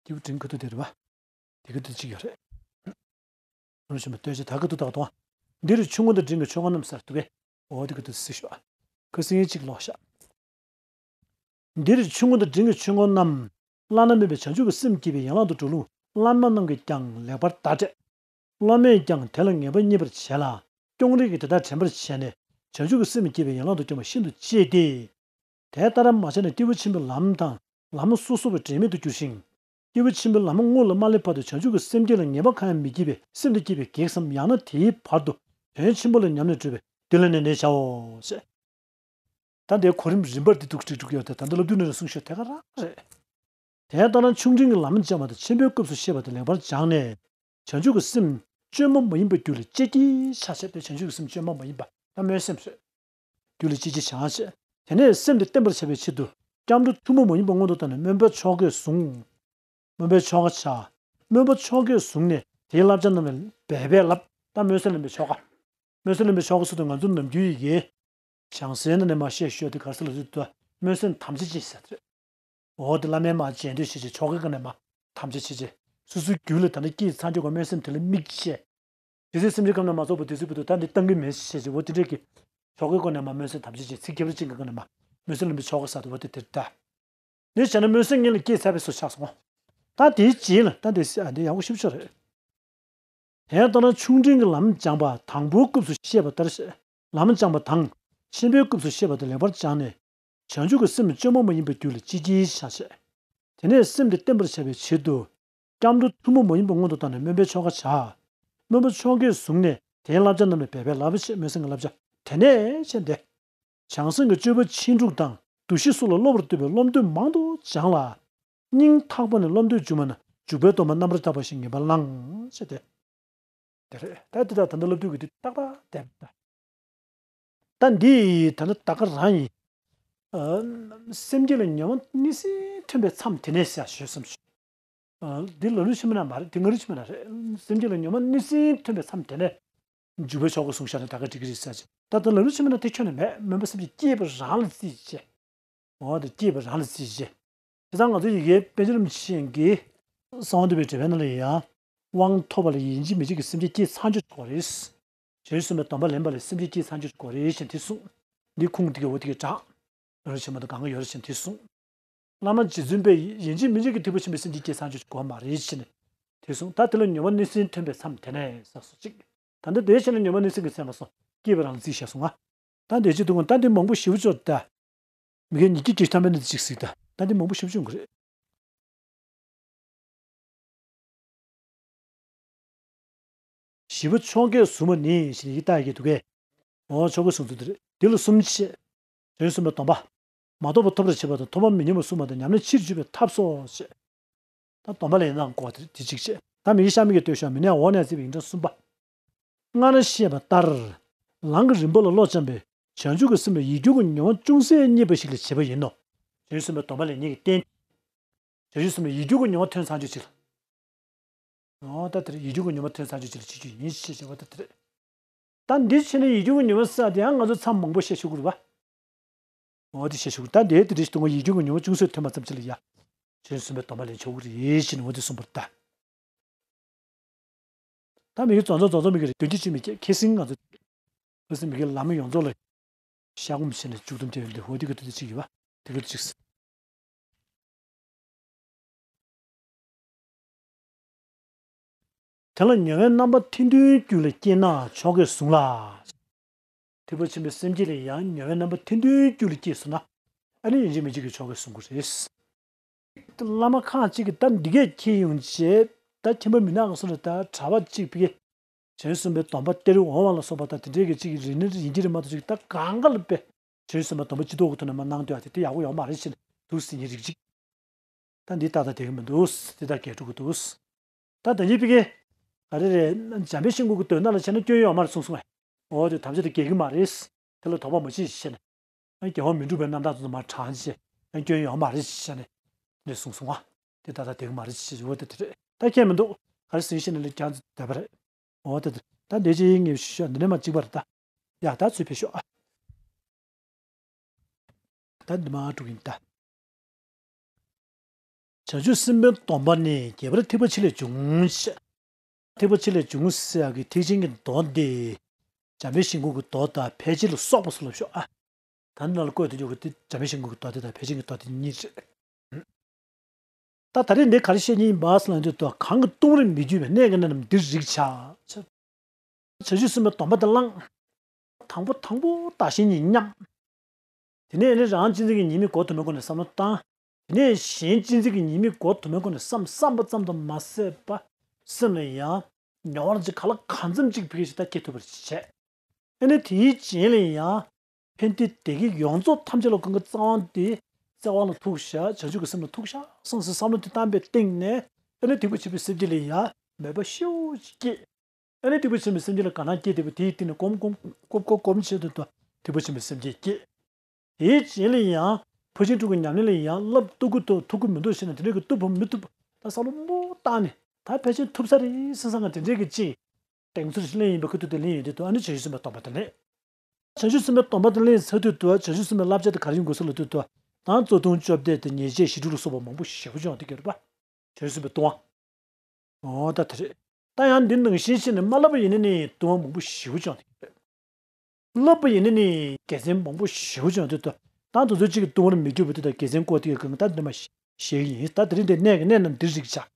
དེ་བུ་དྲིན་ཁུ་ཐུ་དེ་རེད་བ། དེ་ཁུ་ཐུ་གཅིག་ཡོད་རེད། རུང་ཞིམ་པ་ལྟོས་ཤིག་ད་ཁུ་ཐུ་དག་དང་། འདིར་ཆུང་ངུ་དང་འབྲིང་གི་ཆོས་སྐོར་རྣམས་ཟེར་འདུག་གས། འོ་དེ་ཁུ་ཐུ་སྲིད་ཤོག་ཁུ་སིང་གཅིག་ལོག་ཤག་འདིར་ཆུང་ངུ་དང་འབྲིང་གི་ཆོས་སྐོར་རྣམས། བླ་ན་མེད་པའི་བྱང་ཆུབ་ཀྱི་སེམས་བསྐྱེད་པའི་ཡན་ལག་ཏུ་འགྲོ་ལུགས་བླ་མ་རྣམས་ཀྱིས་ཀྱང་ལེགས་པར་བརྡ་སྤྲད། སློབ་མས་ཀྱང་དེ་ལ་ངེས་པ་རྙེད་པར་བྱས་ལ། སྐྱོང་རིགས་ཀྱིས་དེ་དག་དྲན་པར་བྱས་ནས་བྱང་ཆུབ་ཀྱི་སེམས་བསྐྱེད་པའི་ཡན་ལག་ཏུ་སྐྱོང་བ་ཤིན་ཏུ་གཅེས་ཏེ། དེ་ལྟར་མ་བྱས་ན་སྐྱེས་བུ་ཆེན་པོའི་ལམ་དང་ལམ་སོ་སོ་བས་དྲན་མེད་དུ་འགྱུར་ཞིང་། སྐྱེས་བུ་ཆེན་པོའི་ལམ་དངོས་ལ་མ་སླེབས་བར་དུ་བྱང་ཆུབ་ཀྱི་སེམས་བསྐྱེད་ལ་ངེས་པ་གང་ཡང་མི་སྐྱེ་བའི་སེམས་དེ་བསྐྱེད་པའི་གེགས་སམ། ཡང་ན་དེའི་བར་དུ་དོན་ཆེན་པོ་ལ་ཉམས་ནས་གྲོལ་བས་འདི་ལ་ནན་ཏན་བྱའོ། ཞེས། ད་འདིའི་གོ་རིམ་རིམ་པར་འདི་འདུག་ཅིག་འགྲིག་ཡོད་དེ་ད་ལྟ་སློབ་བརྡུང་ནང་ནས་གསུངས་ཤོད་དེ་ག་རང་རེད། དེ་ལྟར་ན་ཆུང་འབྲིང་གི་ལམ་སྦྱངས་པ་དང་ཆེན་པོའི་སྐབས་སུ་ཤེས་པ་དེ་ལེགས་པར་སྦྱངས་ནས། བྱང་ཆུབ་ཀྱི་སེམས་བཅོས་མ་མ་ཡིན་པ་རྒྱུད་ལ་སྐྱེ་གྱུར་ཅིག་བྱས་ཏེ་བྱང་ཆུབ་ཀྱི་སེམས་བཅོས་མ་མ་ཡིན་པ་ད་སྨོན་སེམས་རེད། རྒྱུད་ལ་སྐྱེ་གྱུར་ཅིག་བྱས། དེ་ནས་སེམས་དེ་བརྟན་པར་བྱ་བའི་ཕྱིར་དུ། སྐྱབས་འགྲོ་ཐུན་མོང་མ་ཡིན་པ་མངོན་དུ་བཏང་ནས་སྨོན་པའི་ཆོ་གས་བཟུང་། སྨོན་པའི་ཆོ་ག་བྱ། སྨོན་པ་ཆོ་གས་བཟུང་ནས་དེའི་བསླབ་བྱ་རྣམས་ལ་འབད་པས་བསླབ། ད་སྨོན་སེམས་ལེན་པའི་ཆོ་ག་སྨོན་སེམས་ལེན་པའི་ཆོ་ག་སུ་དང་ང་ཚོ་ནམ་རྒྱུན་ཡི་གེ་བྱང་སེམས་ནས་མ་བཤད་ཤོད་དེ་ག་རེ་ཟེར་ལ་ཟེར་དུས་སྨོན་སེམས་དམ་བཅའ་ཅན་ཟེར་དེ་རེད། འོ་དེ་བླ་མའི་མ་བྱས་འདོད་བྱེད་ཅིག་ཆོ་ག་ག་ནས་མ་དམ་བཅའ་བྱེད་ཅིག་སོ་སོའི་རྒྱུད་ལ་ད་ནི་སྐྱེས་ཚར་འཇོག་གི་སྨོན་སེམས་དེ་ལ་དམིགས་བྱས། དེ་ཚེ་སེམས་ཅན་ཁམས་ན་མ་ཚོགས་པ་དེ་ཚེ་བར་དུ་ད་འདི་བཏང་གི་མེད་ཅེས་བྱས་འོ་དེ་འདྲས་ཀྱི། ཆོ་གའི་སྒོ་ནས་མ་སྨོན་སེམས་དམ་བཅའ་ཅན་ཚིག་རྒྱབ་རི་ཅན་གྱི་སྒོ་ནས་མ་སྨོན་སེམས་ལེན་པའི་ཆོ་ག་ཟེར་དུ་བ་དེ་དེར་ད། འདི་བྱས་ན་སྨོན་སེམས་ངེད་ལ་སྐྱེས་ཚར་བའི་སོ་ཆགས་སོང་། ད་དེའི་རྗེས་ལ་ད་འདི་ཨ་འདི་ཡག་པོ་ཞིབ་ཆ་རེད། དེ་ལྟར་ན་ཆུང་འབྲིང་གི་ལམ་སྦྱངས་པ་དང་པོའི་སྐབས་སུ་བཤད་པ་ལྟར། ལམ་སྦྱངས་པ་དང་ཆེན་པོའི་སྐབས་སུ་བཤད་པ་དེ་ལེགས་པར་སྦྱངས་ནས། བྱང་ཆུབ་ཀྱི་སེམས་བཅོས་མ་མ་ཡིན་པ་རྒྱུད་ལ་སྐྱེ་གྱུར་ཅིག་བྱས། དེ་ནས་སེམས་དེ་བརྟན་པར་བྱ་བའི་ཕྱིར་དུ། སྐྱབས་འགྲོ་ཐུན་མོང་མ་ཡིན་པ་མངོན་དུ་བཏང་ནས་སྨོན་པའི་ཆོ་ག་བྱ། སྨོན་པ་ཆོ་གས་བཟུང་ནས་དེའི་བསླབ་བྱ་རྣམས་ལ་འབད་པས་བསླབ་ཞེས་སྨོན་སེམས་ཀྱི་བསླབ་བྱ་དེ་ནས་བྱས་ཏེ། བྱང་སེམས་ཀྱི་སྤྱོད་པ་ཕྱིན་དྲུག་དང་འདུ་ཤེས་སོགས་ལ་སློབ་པར་འདོད་པའི་བློ་འདོད་མང་དུ་སྦྱངས་ལ། སྙིང་ཐག་པ་ནས་བློ་འདོད་བཅུག་མ་ན་འཇུག་པའི་སྡོམ་པ་རྣམ་པར་དག་པ་ཞིག་ངེས་པར་བླང་ཞེས་ཏེ། དེ་རེད་ད་འདི་དག་ད་ལྟ་སློབ་དུས་ཀྱི་འདི་ཏག་ཏག་བསྡད་པ་ད། ད་འདི་ད་ལྟ་ད་ག་རང་ཡིན། ཨ། སེམས་བསྐྱེད་ལ་ཉོན་མོངས་གནས་ཟིན་ཐོན་པའི་མཚམས་དེ་ནས་ཟེར་ཞུས་སམ་ཞུ། ཨ། འདི་ལ་ལུས་ཕྱི་མ་ན་མ་རེད་འདི་ང་རུ་ཕྱི་མ་ན་རེད། སེམས་བསྐྱེད་ལ་ཉོན་མོངས་གནས་ཟིན་ཐོན་པའི་མཚམས་དེ་ནས། འཇུག་པའི་ཆོ་ག་གསུངས་ཤག་ནས་ད་ག་འགྲིག་གི་རེད་ཟེར་ཅིག་ད་ལྟ་ལ་ལུས་ཕྱི་མ་ན་དེ་ཁྱོན་ནས་མེད་སྨོན་པ་སེམས་བསྐྱེད་བསྐྱེད་པ་རང་ལ་རྩིས་བྱས། འོ་དེ་བསྐྱེད་པ་རང་ལ་རྩིས་བྱས། དེ་ཙང་ང་ཚོ་ཡི་གེ་པཎ་ཆེན་རིན་པོ་ཆེ་གིས་གསང་བ་འདུས་པའི་འགྲེལ་པའི་ནང་ལ་ཡང་། དབང་ཐོབ་པ་ལ་ཡིན་གཅིག་མིན་གཅིག་གི་སེམས་བསྐྱེད་བསྐྱེད་ཚར་རྒྱུ་དགོས་རེད། བྱང་ཆུབ་སེམས་དཔའི་སྡོམ་པ་ལེན་པ་ལ་སེམས་བསྐྱེད་བསྐྱེད་ཚར་རྒྱུ་དགོས་རེད་ཅེས་དེ་གསུངས། འདི་ཁུངས་འདི་གའི་འོ་དེ་གའི་གྲགས། རང་བཞིན་མ་གཏོགས་གང་ག་ཡོད་རེད་ཅེས་དེ་གསུངས། བླ་མ་རྗེ་བཙུན་པས་ཡིན་གཅིག་མིན་གཅིག་གི་ཐེག་པ་ཆེན་པོའི་སེམས་བསྐྱེད་བསྐྱེད་ཚར་རྒྱུ་དགོས་མ་རེད་ཅེས་ནས་དེ་གསུངས། ད་དེ་ལ་ཉོན་མོངས་གནས་ཟིན་ཐོན་པའི་མཚམས་དེ་ནས་ཟེར་སོ་གཅིག་ད་ལྟ་དེའི་ཕྱིར་ན་ཉོན་མོངས་གནས་ཟིན་གྱི་མཚམས་ལ་སོང་བསྐྱེད་པ་རང་ལ་རྩིས་བཞག་སོང་ང་། ད་འདི་ཅི་འདུག་ད་འདི་མང་པོ་ཞེ་པོ་ཅིག་ད། མི་དགེ་ཉེས་བརྒྱད་ཀྱི་ཐ་མའི་ནི་ཅིག་གཟིགས་ད། ད་འདི་མང་པོ་ཞེ་པོ་ཅིག་ཡོང་གི་རེད། ཞི་བ་མཆོག་གིས་བཟུང་བ་ནི་ཞེས་ཡི་ལྟ་ཡི་འདུག་གས། འོ་ཆོ་ག་གསུང་ཚུལ་འདི་རེད། འདི་ལ་གསུམ་བཤད། དོན་གསུམ་པའི་སྡོམ་པ། མ་རྟོགས་པ་ཐོབ་པར་བྱེད་པ་དང་ཐོབ་པ་མི་ཉམས་པར་བསྲུང་བ་དང་ཉམས་ལེན་ཕྱིར་འཇུག་པའི་ཐབས་སོ་ཞེས། ད་སྡོམ་པ་ལེན་སྟངས་སྐོར་དེ་དེ་གཅིག་བྱས། ད་མི་ཡི་ཤ་མི་གི་ལྟོས་ཤོག་མི་ནས་འོ་ནས་བརྩིས་པའི་ཡིག་འབྲུ་གསུམ་པ། སྔར་བཤད་པ་ལྟར། ལམ་གྱི་རིམ་པ་ལ་བློ་འཆམ་པའི་བྱང་ཆུབ་ཀྱི་སེམས་ལ་ཡིད་འགྱུར་གྱི་ཉེ་བ་ཅུང་ཟད་རྙེད་པ་ཞིག་ལ་བྱེད་པ་ཡིན་ནོ། བྱང་ཆུབ་སེམས་ལ་སྡོམ་པ་ལེན་ཉེས་ཀྱི་རྟེན། བྱང་ཆུབ་སེམས་ལ་ཡིད་འགྱུར་གྱི་ཉེ་བ་ཐོན་ཚར་རྒྱུ་ཅིག་ལ། འོ་ད་དེར་ཡིད་འགྱུར་གྱི་ཉེ་བ་ཐོན་ཚར་རྒྱུ་ཅིག་ལ་བྱེད་རྒྱུ་ཡིན་ཞེས་བྱ་བ་ད་དེ་རེད། ད་འདི་བྱས་ན་ཡིད་འགྱུར་གྱི་ཉེ་བ་ཟེར་དེ་ཡང་ང་ཚོ་མཚམས་མང་པོ་བཤད་ཆོག་གི་རེད་བ། འོ་དེ་བཤད་ཆོག་གི་ད་འདིའི་དེ་རེད་དུས་ང་ཡིད་འགྱུར་གྱི་ཉེ་བ་ཅུང་ཟད་ཐོན་པ་ཙམ་ཅིག་ལ་ཡ། བྱང་ཆུབ་སེམས་དཔའི་སྡོམ་པ་ལེན་ཆོག་གི་རེད་ཅེས་ནས་འོ་དེ་གསུངས་པར་ལྟ། ད་མི་གི་རྫོང་རྫོང་རྫོང་རྫོང་མི་གི་རེད་དོན་གྱི་ཅི་མི་སྐྱེ་ཁེ་སིང་ང་ཚོ། ཁེ་སིང་མི་གི་ལམ་ཡོངས་རྫོགས་ལ། ཤ་སྒོམ་བྱས་ནས་བཅུ་གཏམ་དེ་འདི་འོ་དེ་གི་དུ་དེ་གཅིག་ཡོད་པ་དེ་གི་དུ་གཅིག་དེ་ལ་ཉེ་བའི་རྣམ་པ་ཐེར་འདོན་རྒྱུད་ལ་སྐྱེས་ན་ཆོ་གས་བཟུང་ལ། ཐེག་པ་ཆེན་པོའི་སེམས་བསྐྱེད་ལ་ཡང་ཉེ་བའི་རྣམ་པ་ཐེར་འདོན་རྒྱུད་ལ་སྐྱེས་སོང་ན། ཨ་ནི་ཡིན་གཅིག་མིན་གཅིག་གི་ཆོ་ག་གསུང་གི་རེད། བླ་མ་ཁག་ཅིག་གིས་ད་འདི་གས་ཁྱེར་ཡོང་བྱས། ད་ཁྱིམ་པ་མི་ནག་གི་སོ་ལ་ད་གྲྭ་པ་གཅིག་ཕ་གི་བྱང་ཆུབ་སེམས་དཔའི་སྡོམ་པ་སྟེར་འོང་བ་ལ་སོགས་པ་དང་དེ་འདྲའི་གི་ཅིག་རིག་ནི་ཡིན་གྱི་རེད་མ་གཏོགས། ཅིག་ད་གང་ག་ལ་དཔེ་བྱང་ཆུབ་སེམས་དཔའི་སྡོམ་པ་སྤྱི་ལྡོག་གི་ཐོག་ནས་མར་གནང་སྡོད་ཡ་དེ་དེ་ཡག་པོ་ཡོད་མ་རེད་ཟེར་ནས་འདུག་ཟེར་མཁན་རིགས་གཅིག་ད་འདི་ཏག་ཏག་བསྡད་ཀྱི་མི་འདུག་འདི་ལྟར་གས་འགྲོ་གི་འདུག་ད་ད་གིན་ཕ་གི་ག་རེ་རེད། འཇམ་དཔལ་ཤིང་ཀུན་གྱི་མདོ་ནང་ལ་བྱས་ན་སྐྱོན་ཡོད་མ་རེད་གསུངས་སོང་ངས། འོ་དེ་ཐམས་ཅད་དེ་འགལ་གྱི་མ་རེད། དེ་ལ་དོགས་པ་མ་བྱེད་ཞེས་ནས། ཨ་རྒྱལ་བ་མི་འཁྲུགས་པའི་རྣམ་ཐར་དེ་ཚོ་མར་དྲངས་བྱས། ཨ་སྐྱོན་ཡོད་མ་རེད་ཞེས་ནས་འདི་གསུངས་སོང་ང་། དེ་ད་ལྟ་འགལ་གྱི་མ་རེད་ཞེས། འོ་དེ་དེ་རེད། ད་ཁྱད་མི་འདུག་ག་རེ་ཟེར་ཞེས་ནས་ལས་ཀྱང་བསྡད་པ་རེད། འོ་དེ་དེ་ད་འདི་ཅི་ཡིན་ངེས་ཤོད་འདི་ནས་མ་གཅིག་པ་རེད་ད། ཡ་ད་ཚུར་ཕེབས་ཤོག་ཨ། ད་འདི་མ་འགྲོ་གི་ཡིན་ད། བྱང་ཆུབ་སེམས་དཔའི་སྡོམ་པ་ནི་རྒྱས་པར་ཐེག་པ་ཆེ་ལས་འབྱུང་ཞེས། ཐེག་པ་ཆེ་ལས་འབྱུང་ཟེར་ཡག་གི་ཐེག་ཆེན་གྱི་མདོ་འདི། འཇམ་དཔལ་ཤིང་ཀུན་གྱི་མདོ་དང་ཕལ་ཆེར་ལ་སོགས་པ་སོགས་ལ་ཤོག་ཨ། ད་འདི་ནང་ལ་བཀོད་དུ་འཇུག་གི་དེ་འཇམ་དཔལ་ཤིང་ཀུན་གྱི་མདོ་དེ་དང་ཕལ་ཆེར་གྱི་མདོ་དེ་གཉིས་རེད། ད་ད་རེས་འདི་ག་རེ་བཤད་ཀྱི་ཡིན་པ་ཟེར་ན། འདི་ལྟར་གང་གིས་ལྟུང་བར་མི་འགྱུར་བའི། གནས་ཀྱི་གནད་རྣམས་འདིར་རིགས་བྱ། བྱང་ཆུབ་སེམས་དཔའི་སྡོམ་པ་དེ་བླངས། དང་པོ་དང་པོ་བདག་གཞན་གཉིས་མཉམ། དེ་ནས་ནི་རང་གཅེས་འཛིན་གྱི་ཉེས་དམིགས་འགོག་ཐུབ་མིན་སྐོར་ནས་བསམ་བློ་བཏང་། དེ་ནས་གཞན་གཅེས་འཛིན་གྱི་ཉེས་དམིགས་འགོག་ཐུབ་མིན་སྐོར་ནས་བསམ་བསམ་པ་ཙམ་དུ་མ་ཟད་པ། སེམས་ལ་ཡང་མྱོང་བར་ཅིག་ག་ལ་གང་འཚམ་ཅིག་ཕ་གི་ཞིག་ད་སྐྱེ་ཐུབ་པར་བྱས། ཨ་ནི་དེའི་རྗེས་ལ་ཡང་ཕན་བདེ་བདེ་སྐྱིད་ཡོངས་རྫོགས་ཐམས་ཅད་ལ་གང་གི་རྩ་བ་དེ་རྩ་བ་ལ་ཐུག་བཞག་བྱང་ཆུབ་ཀྱི་སེམས་ལ་ཐུག་བཞག་བསམ་སའི་བསམ་བློ་དེ་བཏང་པའི་སྟེང་ནས། ཨ་ནི་ཐེག་པ་ཆེན་པོའི་སེམས་བསྐྱེད་ལ་ཡང་མོས་པ་ཤུགས་ཀྱིས་སྐྱེས། ཨ་ནི་ཐེག་པ་ཆེན་པོའི་སེམས་བསྐྱེད་ལ་དགའ་སྣང་སྐྱེས་བསྡད་པ་དེའི་སྟེང་ནས་གོམས་གོམས་གོམས་གོམས་གོམས་བྱས་དུས་ཐེག་པ་ཆེན་པོའི་སེམས་བསྐྱེད་སྐྱེས། དེའི་རྗེས་ལ་ཡང་ཕར་ཕྱིན་དྲུག་གི་ཉམས་ལེན་ལ་ཡང་བསླབ་བཏུབ་ཀྱི་འདུག་ཐུབ་ཀྱི་མི་འདུག་ཟེར་ན། དེ་འདྲ་གི་བཏུབ་པ་མི་བཏུབ་པ་ད་བསམ་བློ་མང་པོ་བཏང་ནས། ད་ཕལ་ཆེར་ཐུབ་ས་རེད་བསམ་བསམ་ང་དེ་འདྲའི་གི་ཅིག་གདེང་ཚོད་ཅིག་ལེན་ཡིན་པའི་ཁ་ཐུག་དེ་ལེན་ཡོང་དུས་ཐོག་ཨ་ནི་བྱང་ཆུབ་སེམས་དཔའི་སྡོམ་པ་དེ་ལེན། བྱང་ཆུབ་སེམས་དཔའི་སྡོམ་པ་དེ་ལེན་ཚར་དུས་ཐོག་བྱང་ཆུབ་སེམས་དཔའི་བསླབ་བྱ་དེ་ག་རེ་ཡིན་དགོས་ཟེར་ལབ་དུས་ཐོག་ད་རྩ་ལྟུང་བཅོ་བརྒྱད་དང་ཉེས་བྱས་ཞི་ཁྲོ་ལ་སོགས་པ་མང་པོ་ཞེ་པོ་བྱུང་དེ་ག་རེད་པ། བྱང་ཆུབ་སེམས་དཔའི་ལྟུང་བ། འོ་ད་དེ་རེད། ད་ཡང་འདི་ནང་བཞིན་བྱས་ནས་མ་བསླབ་པ་ཡིན་ན་ནི་ལྟུང་བ་མང་པོ་ཞེ་པོ་བྱུང་དེ་ག་རེད། བསླབ་པ་ཡིན་ན་ནི་དགེ་མཚན་མང་པོ་ཞེ་པོ་བྱུང་དུས་ད་དུང་ཚོད་གཅིག་གིས་ལྟུང་བར་མི་འགྱུར་བ་དེ་དང་དགེ་མཚན་བཀོད་དེ་གང་ད་འདི་མ་ཤེས་ཀྱི་ཡིན། ད་དེ་རིང་འདི་གནས་ཀྱི་གནད་རྣམས་འདིར་རིགས་བྱ།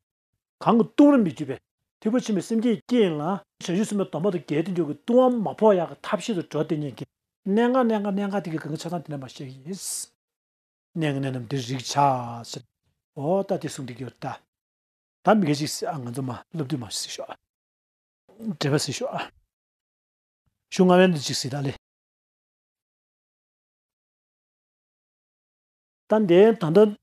གང་གིས་ལྟུང་བར་མི་འགྱུར་བའི། ཐེག་པ་ཆེན་པོའི་སེམས་བསྐྱེད་ཀྱིས་ལ་བྱང་ཆུབ་སེམས་དཔའི་སྡོམ་པ་དང་འགལ་དུ་འཇུག་གི་ལྟུང་བ་མ་ཕོག་ཡག་གི་ཐབས་ཤེས་སུ་འགྲོ་དེ་ཉིད་ཀྱི་གནད་འགག་གནད་འགག་གནད་འགག་དེ་གའི་གང་ག་ཆ་ཚང་དེ་ནས་མ་ཤེས་ཀྱི་ཡིན། གནས་ཀྱི་གནད་རྣམས་འདིར་རིགས་བྱ་ཟེར། འོ་ད་དེ་གསུངས་དེ་གི་ཡོད་ད། ད་མི་སྐད་ཅིག་ཟེར་ཨ། ང་ཚོ་མ་སློབ་དུས་མ་ཟེར་ཤོག་ཨ། འགྲེལ་པ་ཟེར་ཤོག་ཨ། ཤོག་ལྔ་པའི་འདི་གཅིག་ཟེར་ད་ལེ། ད་འདི་ད་ལྟ་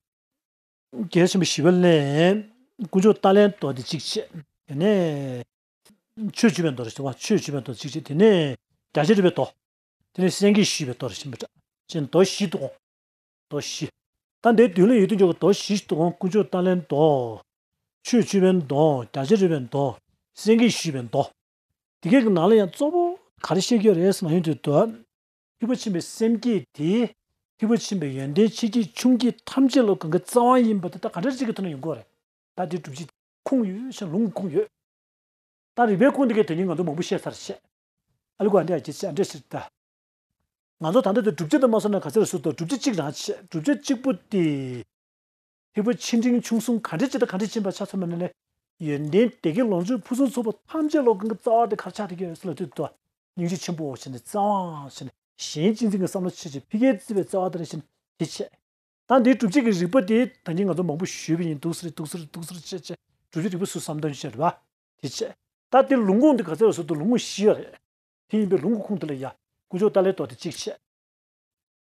རྒྱལ་ཆེན་པོ་ཞི་བ་ལྷས་དཀོན་མཆོག་ཏཱ་ལའི་མདོ་དེ་གཅིག་བྱས། དེ་ནས་ཆོས་སྤྱོད་པའི་མདོ་རེ་ཞིག་འདུག་ག་ཆོས་སྤྱོད་པའི་མདོ་གཅིག་བྱས། དེ་ནས་རྒྱ་ཆེར་རིག་པའི་མདོ། དེ་ནས་སེང་གེ་ཞུས་པའི་མདོ་རེ་ཞིག་འདུག་ག་ཅེས་མདོ་བཞི་འདུག་ག་མདོ་བཞི། ད་འདིའི་མདུན་ལ་ཡོད་དུས་འཇོག་གི་མདོ་བཞི་ཞིག་འདུག་ག་དཀོན་མཆོག་ཏཱ་ལའི་མདོ། ཆོས་སྤྱོད་པའི་མདོ། རྒྱ་ཆེར་རིག་པའི་མདོ། སེང་གེ་ཞུས་པའི་མདོ། དེ་གའི་ནང་ལ་ཡང་གཙོ་བོ་ག་རེ་བཤད་ཀྱི་ཡོད་རེད་ཟེར་ན། ཡོང་དུས་ད་ཐེག་པ་ཆེན་པོའི་སེམས་བསྐྱེད་དེ་ཐེག་པ་ཆེན་པོའི་ཡོན་ཏན་ཆེ་སྐྱེས་ཆུང་སྐྱེས་ཐམས་ཅད་ལ་གང་གི་རྩ་བ་ཡིན་པ་དེ་ད་ག་འདྲ་ཅིག་གི་ཐོག་ནས་ཡོང་གི་ཡོད་རེད། ད་དེ་སྒྲུབ་བྱེད་ཁུངས་ཡོད་ཤག་ལུང་ཁུངས་ཡོད། ད་རིགས་པའི་ཁུངས་དེ་གའི་དོན་སྙིང་ང་ཚོ་མང་པོ་བཤད་ཚར་བྱས། ཨ་ལི་གོ་ཨ་འདྲ་ཡ་ཅི་ཅི་ཨ་འདྲ་ཟེར་ད། ང་ཚོ་ད་ལྟ་དེ་བསྒྲུབ་བྱ་དེ་མ་སོང་ན་ག་ཚོད་རེ་སུ་དང་བསྒྲུབ་བྱ་གཅིག་རང་བྱས། བསྒྲུབ་བྱ་གཅིག་པོ་དེ། ཐེག་པ་ཆེ་འབྲིང་ཆུང་གསུམ་ག་འདྲ་ཅིག་དང་ག་འདྲ་ཕྱིན་པ་ཆ་ཚང་མ་ནས་ནས། ཡོན་ཏན་བདེ་སྐྱིད་ལོངས་སྤྱོད་ཕུན་སུམ་ཚོགས་པ་ཐམས་ཅད་ལ་གང་གི་རྩ་བ་དེ་ག་རེ་ཆགས་བསྡད་ཀྱི་ཡོད་ཟེར་ལབ་དུས་ད། སྙིང་རྗེ་ཆེན་པོ་བྱས་ནས་རྩ་བ་བྱས་ནས་གཞན་གཅེས་འཛིན་གྱི་བསམ་བློ་ཆེ་ཆེ་ཕ་གིར་བརྩི་བའི་རྩ་བ་དེ་རེ་བྱས་ནས་དེ་བྱས། ད་འདིའི་སྒྲུབ་བྱེད་ཀྱི་རིགས་པ་དེ་ད་གིན་ང་ཚོ་མང་པོ་ཞུས་པ་ཡིན། འདུག་སེ་རེད་འདུག་སེ་རེད་འདུག་སེ་རེད་བྱས་བྱས་སྒྲུབ་བྱེད་རིགས་པ་སུ་བསམ་དོན་བྱས་རེད་པ། དེ་བྱས། ད་དེ་ལུང་ཁུངས་དེ་ག་ཚོད་རེ་སུ་དང་ལུང་ཁུངས་བཞི་ཡོད་རེད། དེ་ཡིན་པའི་ལུང་གི་ཁུངས་དེ་ལ་ཡ། དཀོན་མཆོག་ཏཱ་ལའི་མདོ་དེ་གཅིག་བྱས།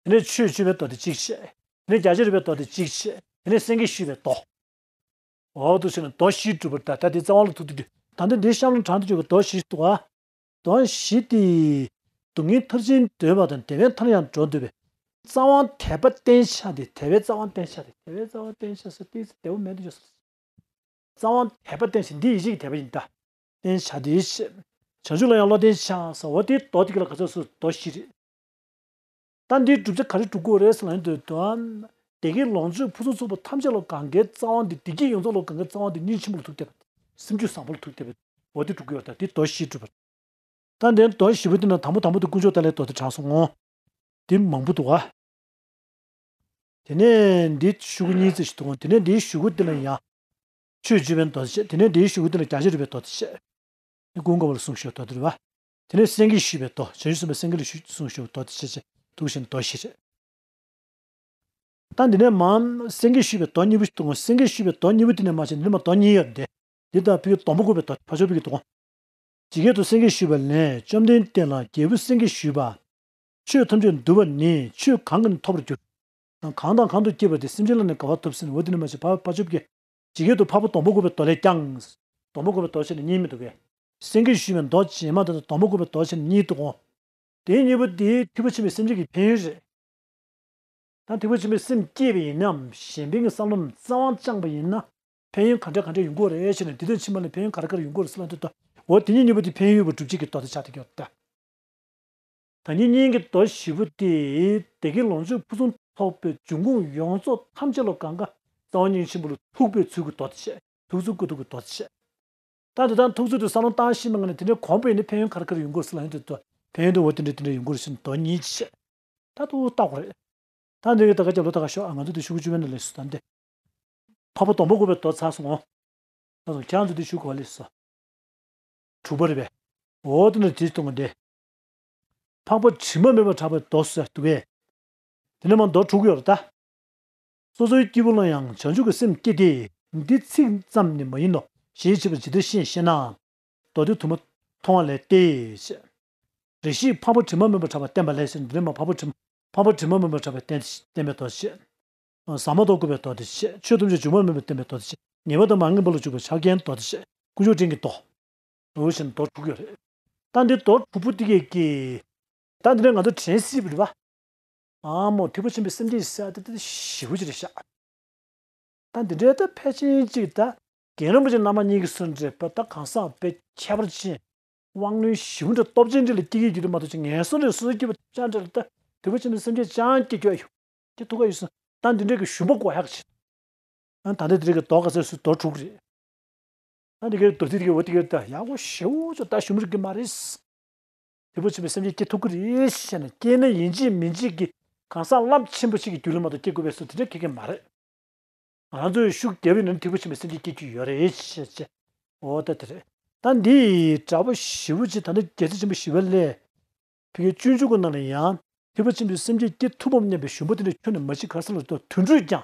དེ་ནས་ཆོས་སྤྱོད་པའི་མདོ་དེ་གཅིག་བྱས། དེ་ནས་རྒྱ་ཆེར་རིག་པའི་མདོ་དེ་གཅིག་བྱས། དེ་ནས་སེང་གེ་ཞུས་པའི་མདོ། འོ་འདུག་སེ་ནས་མདོ་བཞི་གྲུབ་པར་ད་ལྟ་དེ་རྩ་བ་ལ་ཐུག་ཐུག་དུས་ད་ལྟ་འདིའི་གཤམ་ལ་དྲངས་ཏེ་བརྗོད་པའི་མདོ་བཞི་འདུག་ག་མདོ་བཞི་དེ། སྡུག་བསྔལ་མཐར་ཕྱིན་འདོད་པ་དང་བདེ་བའི་མཐར་ཡང་འགྲོ་འདོད་པའི། རྩ་བ་དད་པ་བརྟན་བཞག་སྟེ་དད་པའི་རྩ་བ་བརྟན་བཞག་སྟེ་དད་པའི་རྩ་བ་བརྟན་བཞག་ཟེར་ཏེ་བདེ་བ་མེད་དུ་ཡོད་ཟེར། རྩ་བ་དད་པ་བརྟན་བཞག་འདི་ཡིད་ཆེས་ཀྱི་དད་པ་ཡིན་ད། བརྟན་བཞག་དེ་བྱས། བྱང་ཆུབ་ལ་ཡང་བློ་གཏད་བྱ་ཟེར་བ་དེ་མདོ་དེ་ག་ལ་ག་ཚོད་སུ་མདོ་བཞི་རེད། ད་འདིའི་བསྒྲུབ་བྱ་ག་རེ་སྒྲུབ་དགོས་རེད་ཟེར་ན་ཡིན་དུས་ད། བདེ་སྐྱིད་ལོངས་སྤྱོད་ཕུན་སུམ་ཚོགས་པ་ཐམས་ཅད་ལ་གང་གའི་རྩ་བ་འདི་བདེ་སྐྱིད་ཡོངས་རྫོགས་ལ་གང་གའི་རྩ་བ་འདི་སྙིང་ཆེན་པོ་ལ་ཐུག་བསྡད་པ། སེམས་རྒྱུད་བཟང་པོ་ལ་ཐུག་བསྡད་པ། འོ་དེ་སྒྲུབ་དགོས་ཡོད་ད། དེ་མདོ་བཞི་སྒྲུབ་པ། ད་འདིའི་མདོ་བཞི་པོ་དེ་ན་དང་པོ་དང་པོ་དེ་དཀོན་མཆོག་ཏཱ་ལའི་མདོ་དེ་དྲངས་སོང་ངོ་། དེ་མང་པོ་འདུག་ག་དེ་ནས་འདི་གཞུག་གུ་གཉིས་ཙམ་ཞིག་འདུག་ག་དེ་ནས་འདིའི་གཞུག་གུ་དེ་ལ་ཡང་། ཆོས་སྤྱོད་པའི་མདོ་དེ་བྱས། དེ་ནས་འདིའི་གཞུག་གུ་དེ་ལ་རྒྱ་ཆེར་རིག་པའི་མདོ་དེ་བྱས། འདི་ཀུན་དགའ་བོ་ལ་གསུངས་ཞེས་པའི་མདོ་དེ་རེད་པ། དེ་ནས་སེང་གེས་ཞུས་པའི་མདོ། བྱང་ཆུབ་སེམས་དཔའི་སེང་གེ་ལ་ཞུ་གསུངས་ཞེས་པའི་མདོ་དེ་བྱས་བྱས་འདུག་བྱས་ནས་མདོ་བཞི་རེད། ད་འདི་ནས་མར་སེང་གེས་ཞུས་པའི་མདོ་གཉིས་པོ་ཞིག་འདུག་གོ། སེང་གེས་ཞུས་པའི་མདོ་གཉིས་པོ་དེ་ནས་མར་བྱས་འདི་ནས་མར་མདོ་གཉིས་ཡོད་དེ། འདི་ལྟར་ཕ་གི་སྡོང་པོ་བཀོད་པའི་མདོ་ཕར་ཕྱོགས་ཕ་གི་འདུག་གོ། ཇི་སྐད་དུ་སེང་གེས་ཞུས་པ་ལན། བཅོམ་ལྡན་འདས་ལ་རྒྱལ་བུ་སེང་གེས་ཞུས་པ། ཆོས་ཐམས་ཅད་འདུལ་བ་ནི་ཆོས་གང་གིས་ཐོབ་པར་འགྱུར། གང་དང་གང་དུ་སྐྱེས་པ་དེ་སེམས་ཅན་ལ་ནི་དགའ་བ་ཐོབ་ཟེར་ནས། འོ་དེ་ནས་མར་བྱས་ཕར་ཕར་ཕྱོགས་ཕ་གི། ཇི་སྐད་དུ་འཕགས་པ་སྡོང་པོ་བཀོད་པའི་མདོ་ལས་ཀྱང་། སྡོང་པོ་བཀོད་པའི་མདོ་བྱས་ནས་གཉིས་མི་འདུག་གས། སེང་གེས་ཞུས་པའི་མདོ་རྗེས་མ་དེ་དང་སྡོང་པོ་བཀོད་པའི་མདོ་བྱས་ནས་གཉིས་འདུག་གོ། དེ་གཉིས་པོ་དེ་ཐེག་པ་ཆེན་པོའི་སེམས་བསྐྱེད་ཀྱི་ཕན་ཡོན་རེད། ད་ཐེག་པ་ཆེན་པོའི་སེམས་བསྐྱེད་པ་ཡིན་ནམ། གཞན་ཕན་གྱི་བསམ་བློ་རྩ་བ་བཅངས་པ་ཡིན་ན། ཕན་ཡོན་ག་འདྲ་ག་འདྲ་ཡོང་གི་ཡོད་རེད་ཟེར་ན། འདི་དང་ཕྱི་མ་ལ་ཕན་ཡོན་ག་རེ་ག་རེ་ཡོང་གི་ཡོད་རེད་ཟེར་ལབ་དུས་ད། འོ་དེ་གཉིས་གཉིས་པོ་དེ་ཕན་ཡོན་ཡོད་པ་སྒྲུབ་བྱེད་ཀྱི་མདོ་དེ་ཆགས་བསྡད་ཀྱི་ཡོད་ད། ད་ཉིད་སྙིང་གི་མདོ་བཞི་པོ་དེ། བདེ་སྐྱིད་ལོངས་སྤྱོད་ཕུན་སུམ་ཚོགས་པའི་འབྱུང་ཁུངས་ཡོངས་རྫོགས་ཐམས་ཅད་ལ་གང་ག་རྩ་བ་སྙིང་ཆེན་པོ་ལ་ཐུག་པའི་ཚུལ་གྱི་མདོ་དེ་བྱས། ཐུགས་ཚུལ་བཀོད་ཐུབ་ཀྱི་མདོ་དེ་བྱས། ད་དེ་དང་ཐུགས་ཚུལ་དུ་བསམ་བློ་བཏང་ཤེས་ན་ང་ནི་དེ་འདྲའི་གོམས་པ་ཡིན་ན་ཕན་ཡོན་ག་རེ་ག་རེ་ཡོང་གི་ཡོད་ཟེར་ལབ་ཡོང་དུས་ད། ཕན་ཡོན་དུ་འོ་དེ་འདྲ་དེ་འདྲ་ཡོང་གི་ཡོད་ཟེར་ནས་མདོ་གཉིས་བྱས། ད་ཐུགས་བརྟག་དགོས་རེད། ད་འདི་གི་ད་ག་རྒྱབ་ལོགས་ད་ག་ཤོག་ཨ། ང་ཚོ་དེ་ཞུ་གི་བཅུ་པའི་ནང་ལས་སུ་ད་འདི། འཕགས་པ་སྡོང་པོ་བཀོད་པའི་མདོ་ཚར་སོང་ངོ་། ད་སོང་ཁྱེད་རང་ཚོ་དེ་ཞུ་དགོས་ལས་སོ། དྲུག་པ་རེད་པས། འོ་དེ་ནས་དེ་གཏོང་གི་འདི། འཕགས་པ་དྲི་མ་མེད་པར་གྲགས་པའི་མདོ་ཟེར་འདུག་གས། དེ་ནས་མར་མདོ་དྲུག་ཡོད་རེད་ད། སོ་སོའི་སྐྱེ་བོ་ལ་ཡང་བྱང་ཆུབ་ཀྱི་སེམས་བསྐྱེད་དེ། འདི་ཚིག་ཙམ་ནི་མ་ཡིན་ནོ། ཞེས་བྱ་བ་ཇི་ལྟར་ཤེས་ཤེ་ན། མདོ་སྡེ་དུ་མ་མཐོང་བ་ལས་ཏེ། རེ་ཞིག་འཕགས་པ་དྲི་མ་མེད་པར་གྲགས་པ་བསྟན་པ་ལས་ཟེར། འདི་ནས་མར་འཕགས་པ་དྲི་མ། འཕགས་པ་དྲི་མ་མེད་པར་གྲགས་པ་བསྟན་བསྟན་པའི་མདོ་བྱས། ཟ་མ་ཏོག་བཀོད་པའི་མདོ་དེ་བྱས། ཆོས་ཐམས་ཅད་སྒྱུ་མ་མིན་པར་བསྟན་པའི་མདོ་དེ་བྱས། ངེས་པ་དང་མ་ངེས་པ་ལ་འཇུག་པའི་ཕྱག་རྒྱའི་མདོ་དེ་བྱས། དཀོན་མཆོག་སྤྲིན་གྱི་མདོ། འོ་བྱས་ནས་མདོ་དྲུག་ཡོད་རེད། ད་འདི་མདོ་དྲུག་པོ་དེ་གས་ཀྱི། ད་འདི་ནས་ང་ཚོ་དྲན་སྲིད་པ་རེད་པ། ཨ་མོ། ཐེག་པ་ཆེན་པོའི་སེམས་བསྐྱེད་ཟེར་ཡ་དེ་དེ་ཞེ་པོ་ཅིག་རེད་ཤག་ད་འདི་འདྲའི་ད་ཕལ་ཆེར་ཅིག་ད་རྒན་རིན་པོ་ཆེ་རྣམ་པ་གཉིས་ཀྱིས་གསུངས་འདྲ་པ། ད་གང་ཟག་དཔེ་ཁྱད་པར་ཅན། དབང་རྣོན་ཞེ་པོ་འདྲ་སྟོབས་ཆེན་འདྲ་ལ་སྐྱེ་གི་ཡོད་རེད་མ་གཏོགས་ཅིག་ངན་སོང་འདྲ་སོ་སོ་སྐྱེ་བ་ཅང་འདྲ་ལ་ད་ཐེག་པ་ཆེན་པོའི་སེམས་བསྐྱེད་ཅང་སྐྱེ་རྒྱུ་ཡོད། སྐྱེ་ཐུབ་ཀ་ཡོད་སོང་། ད་འདི་འདྲའི་གི་ཞུམ་པ་གོ་ཡག་ཅིག་ཨ། ད་ལྟ་འདི་རིགས་ཀྱི་མདོ་ག་ཚོད་སུ་མདོ་དྲུག་རེད། ཨ། འདི་གའི་མདོ་ཚིག་འདི་གའི་འོ་འདི་གའི་ད་ཡག་པོ་ཞེ་པོ་ཅིག་ད་ཞུམ་རིགས་ཀྱི་མ་རེད། ཐེག་པ་ཆེན་པོའི་སེམས་བསྐྱེད་སྐྱེ་ཐུབ་ཀྱི་རེད་ཟེར་ནས། སྐྱེས་ན་ཡིན་གཅིག་མིན་གཅིག་གི་གང་ཟག་རླབས་ཆེན་པོ་ཞིག་གི་རྒྱུ་ལས་མ་གཏོགས་སྐྱེ་དགོས་པའི་སྲོལ་དེ་འདྲ་གང་ཡང་མ་རེད། ང་ཚོས་ཤུགས་རྒྱབ་ཡིན་ན་ཐེག་པ་ཆེན་པོའི་སེམས་བསྐྱེད་སྐྱེ་རྒྱུ་ཡོད་རེད་ཅེས་བྱས། འོ་ད་དེ་རེད། ད་འདི་འདྲ་པོ་ཞེ་པོ་ཅིག་ད་ལྟ་རྒྱལ་སྲས་ཆེན་པོ་ཞི་བ་ལྷས། ཕ་གིའི་སྤྱོད་འཇུག་གི་ནང་ལ་ཡང་། ཐེག་པ་ཆེན་པོའི་སེམས་བསྐྱེད་སྐྱེ་ཐུབ་བམ་སྙམ་པའི་ཞུམ་པ་དེ་འདྲ་ཁྱོན་ནས་མ་མཆིས། ག་རེ་ཟེར་ལབ་དུས་དུད་འགྲོས་ཀྱང་།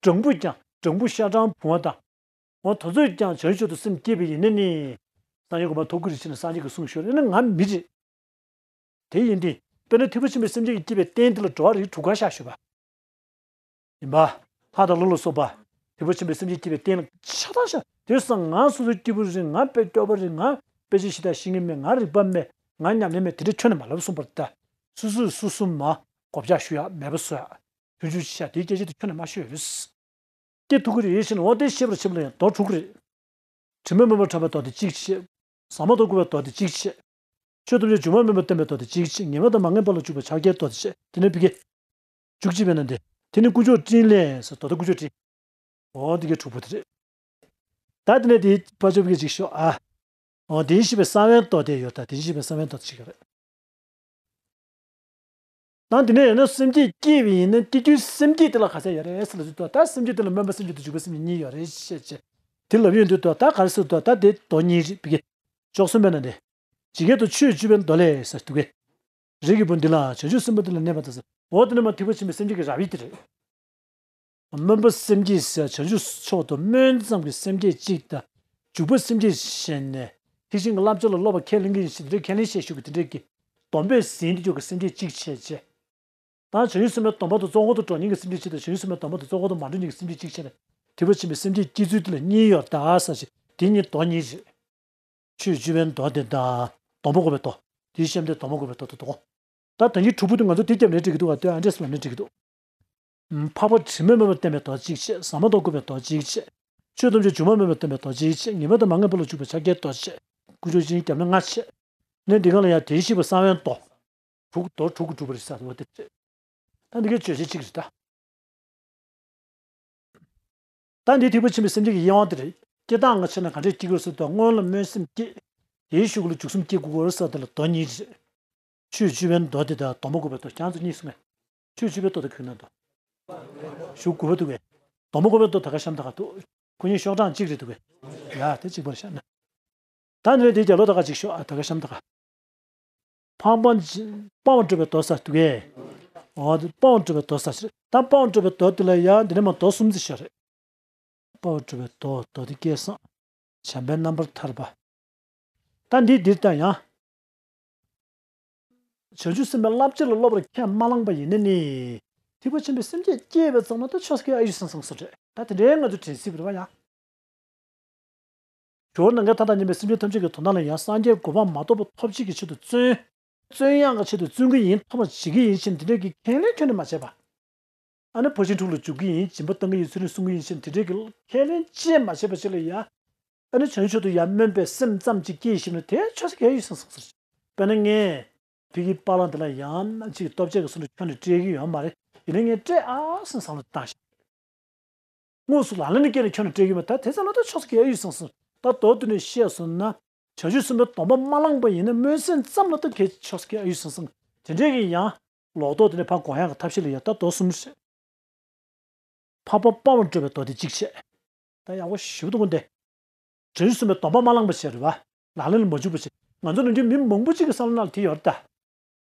སྦྲང་བུས་ཀྱང་། སྦྲང་བུ་ཤ་སྦྲང་བུང་བ་དང་། འོ་དེ་ཚོས་ཀྱང་བྱང་ཆུབ་ཏུ་སེམས་བསྐྱེད་པ་ཡིན་ན་ནི། སངས་རྒྱས་གོ་འཕང་ཐོབ་ཀྱི་རེད་ཟེར་ནས་སངས་རྒྱས་ཀྱིས་གསུངས་ཤོར་ཡིན་ན་ང་མི་རེད། དེ་ཡིན་ཏེ། དཔེར་ན་ཐེག་པ་ཆེན་པོའི་སེམས་བསྐྱེད་ཀྱི་སྐྱེ་བའི་རྟེན་དེ་ལ་འགྲོ་བ་རིགས་དྲུག་ག་བཞག་ཞུས་པ། ཡིན་པ། ལྷ་དང་ཀླུ་ལ་སོགས་པ། ཐེག་པ་ཆེན་པོའི་སེམས་བསྐྱེད་ཀྱི་སྐྱེ་བའི་རྟེན་ལ་ཆ་ཚང་བཞག་དེ་སང་ང་སོ་སོའི་སྐྱེས་བུ་རེད། ང་དཔེ་སྐྱོ་པོ་རེད། ང་དཔེ་ཆ་ཞིབ་ཕྲ་ཤེས་མཁན་མེད། ང་རིག་པ་མེད། ང་ཉམས་ལེན་མེད། དེ་འདྲ་ཁྱོན་ནས་མ་ལབ་གསུངས་པ་རེད་ད། སོ་སོས་སོ་སོ་མར་སྒོ་ལྕགས་གཞུ་ཡག་མེད་པ་བཟོ་ཡག་དུས་འགྱུར་ཆེ་ཡག་དེའི་སྐད་ཆ་དེ་ཁྱོན་ནས་མ་ཤོད་རེད། སྐྱེ་ཐུབ་ཀྱི་རེད་ཟེར་ནས། འོ་དེ་ཤེས་པར་བྱེད་པ་ལ་ཡང་མདོ་དྲུག་རེད། དྲི་མ་མེད་པར་གྲགས་པའི་མདོ་དེ་གཅིག་བྱས། ཟ་མ་ཏོག་བཀོད་པའི་མདོ་དེ་གཅིག་བྱས། ཆོས་ཐམས་ཅད་སྒྱུ་མ་མིན་པར་བསྟན་པའི་མདོ་དེ་གཅིག་བྱས། ངེས་པ་དང་མ་ངེས་པ་ལ་འཇུག་པའི་ཕྱག་རྒྱའི་མདོ་དེ་བྱས། དེ་ནས་ཕ་གི། བཅུ་གཅིག་པའི་ནང་དེ། དེ་ནི་དཀོན་མཆོག་སྤྲིན་ལས་ཟེར། མདོ་སྡེ་དཀོན་མཆོག་སྤྲིན། འོ་འདི་གའི་དྲུག་པོ་དེ་རེད། ད་དེ་ནས་དེའི་ཕར་ཕྱོགས་ཕ་གི་གཅིག་ཤོག་ཨ། འོ་དེ་བཞི་པའི་གསང་བའི་མདོ་དེ་ཡོད། ད་དེ་བཞི་པའི་གསང་བའི་མདོ་དེ་གཅིག་རེད། ད་འདི་ནས་ཡང་ན་སེམས་བསྐྱེད་སྐྱེས་པ་ཡིན་ན་སྐྱེ་དུས་སེམས་བསྐྱེད་དེ་ལ་ག་ཚད་ཡོད་རེད་ཟེར་ལབ་དུས་ད་སེམས་བསྐྱེད་དེ་ལ་སྨོན་པ་སེམས་བསྐྱེད་དང་འཇུག་པ་སེམས་བསྐྱེད་གཉིས་ཡོད་རེད་ཅེས་བྱས། དེ་ལབ་ཡོང་དུས་ད་ད་ག་རེ་ཟེར་དུས་ད་དེ་མདོ་གཉིས་རེད། ཕ་གི། བཅུ་གསུམ་པའི་ནང་དེ། ཇི་སྐད་དུ་ཆོས་བཅུ་པའི་མདོ་ལས་ཟེར་འདུག་གས། རིགས་ཀྱི་བུ་འདི་ལ་བྱང་ཆུབ་སེམས་དཔའ་འདི་ལ་གནས་པ་དང་ཟེར། འོ་དེ་ནས་མར་ཐེག་པ་ཆེན་པོའི་སེམས་བསྐྱེད་ཀྱི་རབ་དབྱེ་དེ་རེད། སྨོན་པ་སེམས་བསྐྱེད་ཟེར་བྱང་ཆུབ་མཆོག་ཏུ་སྨོན་ཙམ་གྱི་སེམས་བསྐྱེད་གཅིག་དང་། འཇུག་པ་སེམས་བསྐྱེད་བྱས་ནས་ཐེག་ཆེན་གྱི་བསླབ་བྱ་ལ་སློབ་པ་ཁས་ལེན་གྱི་ཡིན་ཞེས་དེ་འདྲའི་ཁས་ལེན་བྱེད་ཤུགས་ཀྱི་དེ་འདྲའི་གི་སྡོམ་པས་ཟིན་ཏེ་འཇུག་གི་སེམས་བསྐྱེད་གཅིག་བྱས་བྱས། ད་བྱང་ཆུབ་སེམས་དཔའི་སྡོམ་པ་དང་གཙོ་བོ་དུ་འགྲོ་ཉིད་ཀྱི་སེམས་བསྐྱེད་གཅིག་དང་། བྱང་ཆུབ་སེམས་དཔའི་སྡོམ་པ་དང་གཙོ་བོ་དུ་མ་འགྲོ་ཉིད་ཀྱི་སེམས་བསྐྱེད་གཅིག་བྱས་ནས་ཐེག་པ་ཆེན་པོའི་སེམས་བསྐྱེད་སྐྱེ་ཚུལ་དེ་ལ་གཉིས་ཡོད་ད་ཟེར་ཞིང་དེ་གཉིས་མདོ་གཉིས་རེད། ཆོས་བཅུ་པའི་མདོ་དེ་དང་སྡོམ་པ་བཀོད་པའི་མདོ། དེའི་གཤམ་དེ་སྡོམ་པ་བཀོད་པའི་མདོ་དེ་དང་། ད་ད་གིན་དྲུག་པོ་དེ་ང་ཚོ་དེ་རྒྱབ་ནས་འགྲིག་གི་འདུག་ག་དེ་ཨ་འདྲས་སུ་ལ་ནས་འགྲིག་གི་འདུག་འཕགས་པ་དྲི་མ་མེད་པར་བསྟན་པའི་མདོ་གཅིག་བྱས། ཟ་མ་ཏོག་བཀོད་པའི་མདོ་གཅིག་བྱས། ཆོས་ཐམས་ཅད་སྒྱུ་མ་མེད་པར་བསྟན་པའི་མདོ་གཅིག་བྱས། ངེས་པ་དང་མ་ངེས་པ་ལ་འཇུག་པའི་ཕྱག་རྒྱའི་མདོ་བྱས། དཀོན་མཆོག་སྤྲིན་རྒྱབ་ན་ལྔ་བྱས། ནས་འདི་ག་ལ་ཡང་དེ་བཞི་པ་གསང་བའི་མདོ། དྲུག་མདོ་དྲུག་གིས་གྲུབ་པ་རེད་ཟེར་བ་དེ་རེད། ད་འདི་གའི་བརྗོད་བྱ་གཅིག་རེད་ད། ད་འདི་ཐེག་པ་ཆེན་པོའི་སེམས་བསྐྱེད་ཀྱི་དབྱེ་བ་འདི་རེད། སྐྱེ་སྟངས་ང་ཆ་ནས་ག་འདྲས་སྐྱེ་དགོས་ཟེར་དུས་སྔོན་ལ་སྨོན་སེམས་བསྐྱེད། དེའི་གཞུག་ལ་འཇུག་སེམས་བསྐྱེད་དགོས་ཟེར་དེ་ལ་མདོ་གཉིས་རེད། ཆོས་བཅུ་པའི་མདོ་དེ་དང་སྡོམ་པ་བཀོད་པའི་མདོ་ཁྱེད་ཚོ་གཉིས་གསུངས་ངས། ཆོས་བཅུ་པའི་མདོ་དེ་གུས་ན་འདུག་གཞུག་དགུ་པ་འདུག་གས། སྡོམ་པ་བཀོད་པའི་མདོ་ད་ག་གཤམ་ད་ག་འདུག་ཁོ་གཉིས་ཤོག་གྲངས་གཅིག་རེད་འདུག་གས། ཡ་དེ་གཅིག་པར་བཞག་ན། ད་ནི་དེའི་རྒྱབ་ལོགས་ད་ག་གཅིག་ཤོག་ཨ་ད་ག་གཤམ་ད་ག་འཕགས་པ་སྤངས་པ་སྒྲུབ་པའི་མདོ་ཟེར་འདུག་གས། འོ་དེ་སྤོང་སྤྲོ་བའི་མདོ་ཟེར་ཞིག་ད་སྤོང་སྤྲོ་བའི་མདོ་དེ་ལ་ཡང་འདི་ནས་མ་མདོ་གསུམ་ཙམ་ཞིག་རེད། སྤོང་སྤྲོ་བའི་མདོ། མདོ་སྡེ་སྐལ་བཟང་། བྱམས་པའི་རྣམ་པར་ཐར་པ། ད་འདི་འདིར་ལྟ་ཡང་། བྱང་ཆུབ་སེམས་དཔའི་བསླབ་བྱ་ལ་སློབ་པར་ཁས་མ་བླངས་པ་ཡིན་ན་ནི། ཐེག་པ་ཆེན་པོའི་སེམས་བསྐྱེད་སྐྱེས་པའི་ཙམ་ལ་ད་ཆོས་སྐད་ཨ་ཡུ་སང་སང་སོ་རེད། ད་དེ་འདྲའི་ང་ཚོ་དྲན་སྲིད་པ་རེད་བ་ཡ། ཇོ་བོ་ནམ་མཁའི་མཐའ་དང་མཉམ་པའི་སེམས་ཅན་ཐམས་ཅད་ཀྱི་དོན་དག་ལ་ཡང་སངས་རྒྱས་གོ་འཕང་མ་ཐོབ་པ་ཐོབ་བྱེད་ཀྱི་ཆེད་དུ་བརྩོན། བརྩོན་ཡག་གི་ཆེད་དུ་བརྩོན་གྱི་ཡིན། ཐོབ་པར་བྱེད་ཀྱི་ཡིན་ཞེས་འདི་འདྲའི་གི་ཁས་ལེན་ཁྱོན་ནས་མ་བྱས་པ། ཨ་ནི་ཕར་ཕྱིན་དྲུག་ལ་འཇུག་གི་ཡིན། སྦྱིན་པ་གཏང་གི་ཡིན། ཚུལ་ཁྲིམས་སྲུང་གི་ཡིན་ཞེས་འདི་འདྲའི་གི་ཁས་ལེན་ཅི་ཡང་མ་བྱས་པ་ཞིག་ལ་ཡ། ཨ་ནི་བྱང་ཆུབ་ཏུ་ཡང་སྨོན་པའི་སེམས་ཙམ་ཅིག་སྐྱེས་ཞིག་ན་དེ་ཆོས་སྐད་ཡུལ་སེམས་སོགས་སོ། དཔེར་ན་ངས་ཕ་གིའི་པཱ་ལགས་འདི་ལ་ཡང་ན་ཅིག་ལྟོ་ཆས་ཀྱི་སོ་ནས་ཁྱོན་ནས་སྤྲད་ཀྱི་ཡོད་མ་རེད། ཡིན་ན་ངས་སྤྲད་ཨ་སེམས་བསམ་བློ་བཏང་ཞིག་དངོས་སུ་ལག་ལེན་ལ་བསྐྱལ་ནས་ཁྱོན་ནས་སྤྲད་ཀྱི་མ་ད་དེ་ཙམ་ལ་ད་ཆོས་སྐད་ཡུལ་སེམས་སོ། ད་མདོ་དེ་ནས་བཤད་སོང་ན། བྱང་ཆུབ་སེམས་དཔའི་སྡོམ་པ་མ་བླངས་པ་ཡིན་ན་སྨོན་སེམས་ཙམ་ལ་ད་གལ་ཆོས་སྐད་ཡུལ་སེམས་སོ། དེ་འདྲའི་གི་ཡང་། ལོག་རྟོག་དེ་ནས་ཕར་འགོག་ཡག་གི་ཐབས་ཤེས་ལ་ཡང་ད་མདོ་གསུམ་བཤད། འཕགས་པ་དཔའ་བོར་སྤྲོད་པའི་མདོ་སྡེ་གཅིག་བཤད། ད་ཡག་པོ་ཞེ་པོ་འདུག་གོ་འདི། བྱང་ཆུབ་སེམས་དཔའི་སྡོམ་པ་མ་བླངས་པ་བྱས་རེད་བ། ལག་ལེན་ལ་མ་འཇུག་པ་བྱས། ང་ཚོ་ནམ་རྒྱུན་མི་མང་པོ་ཅིག་གི་བསམ་བློ་ནང་ལ་དེ་ཡོད་རེད་ད།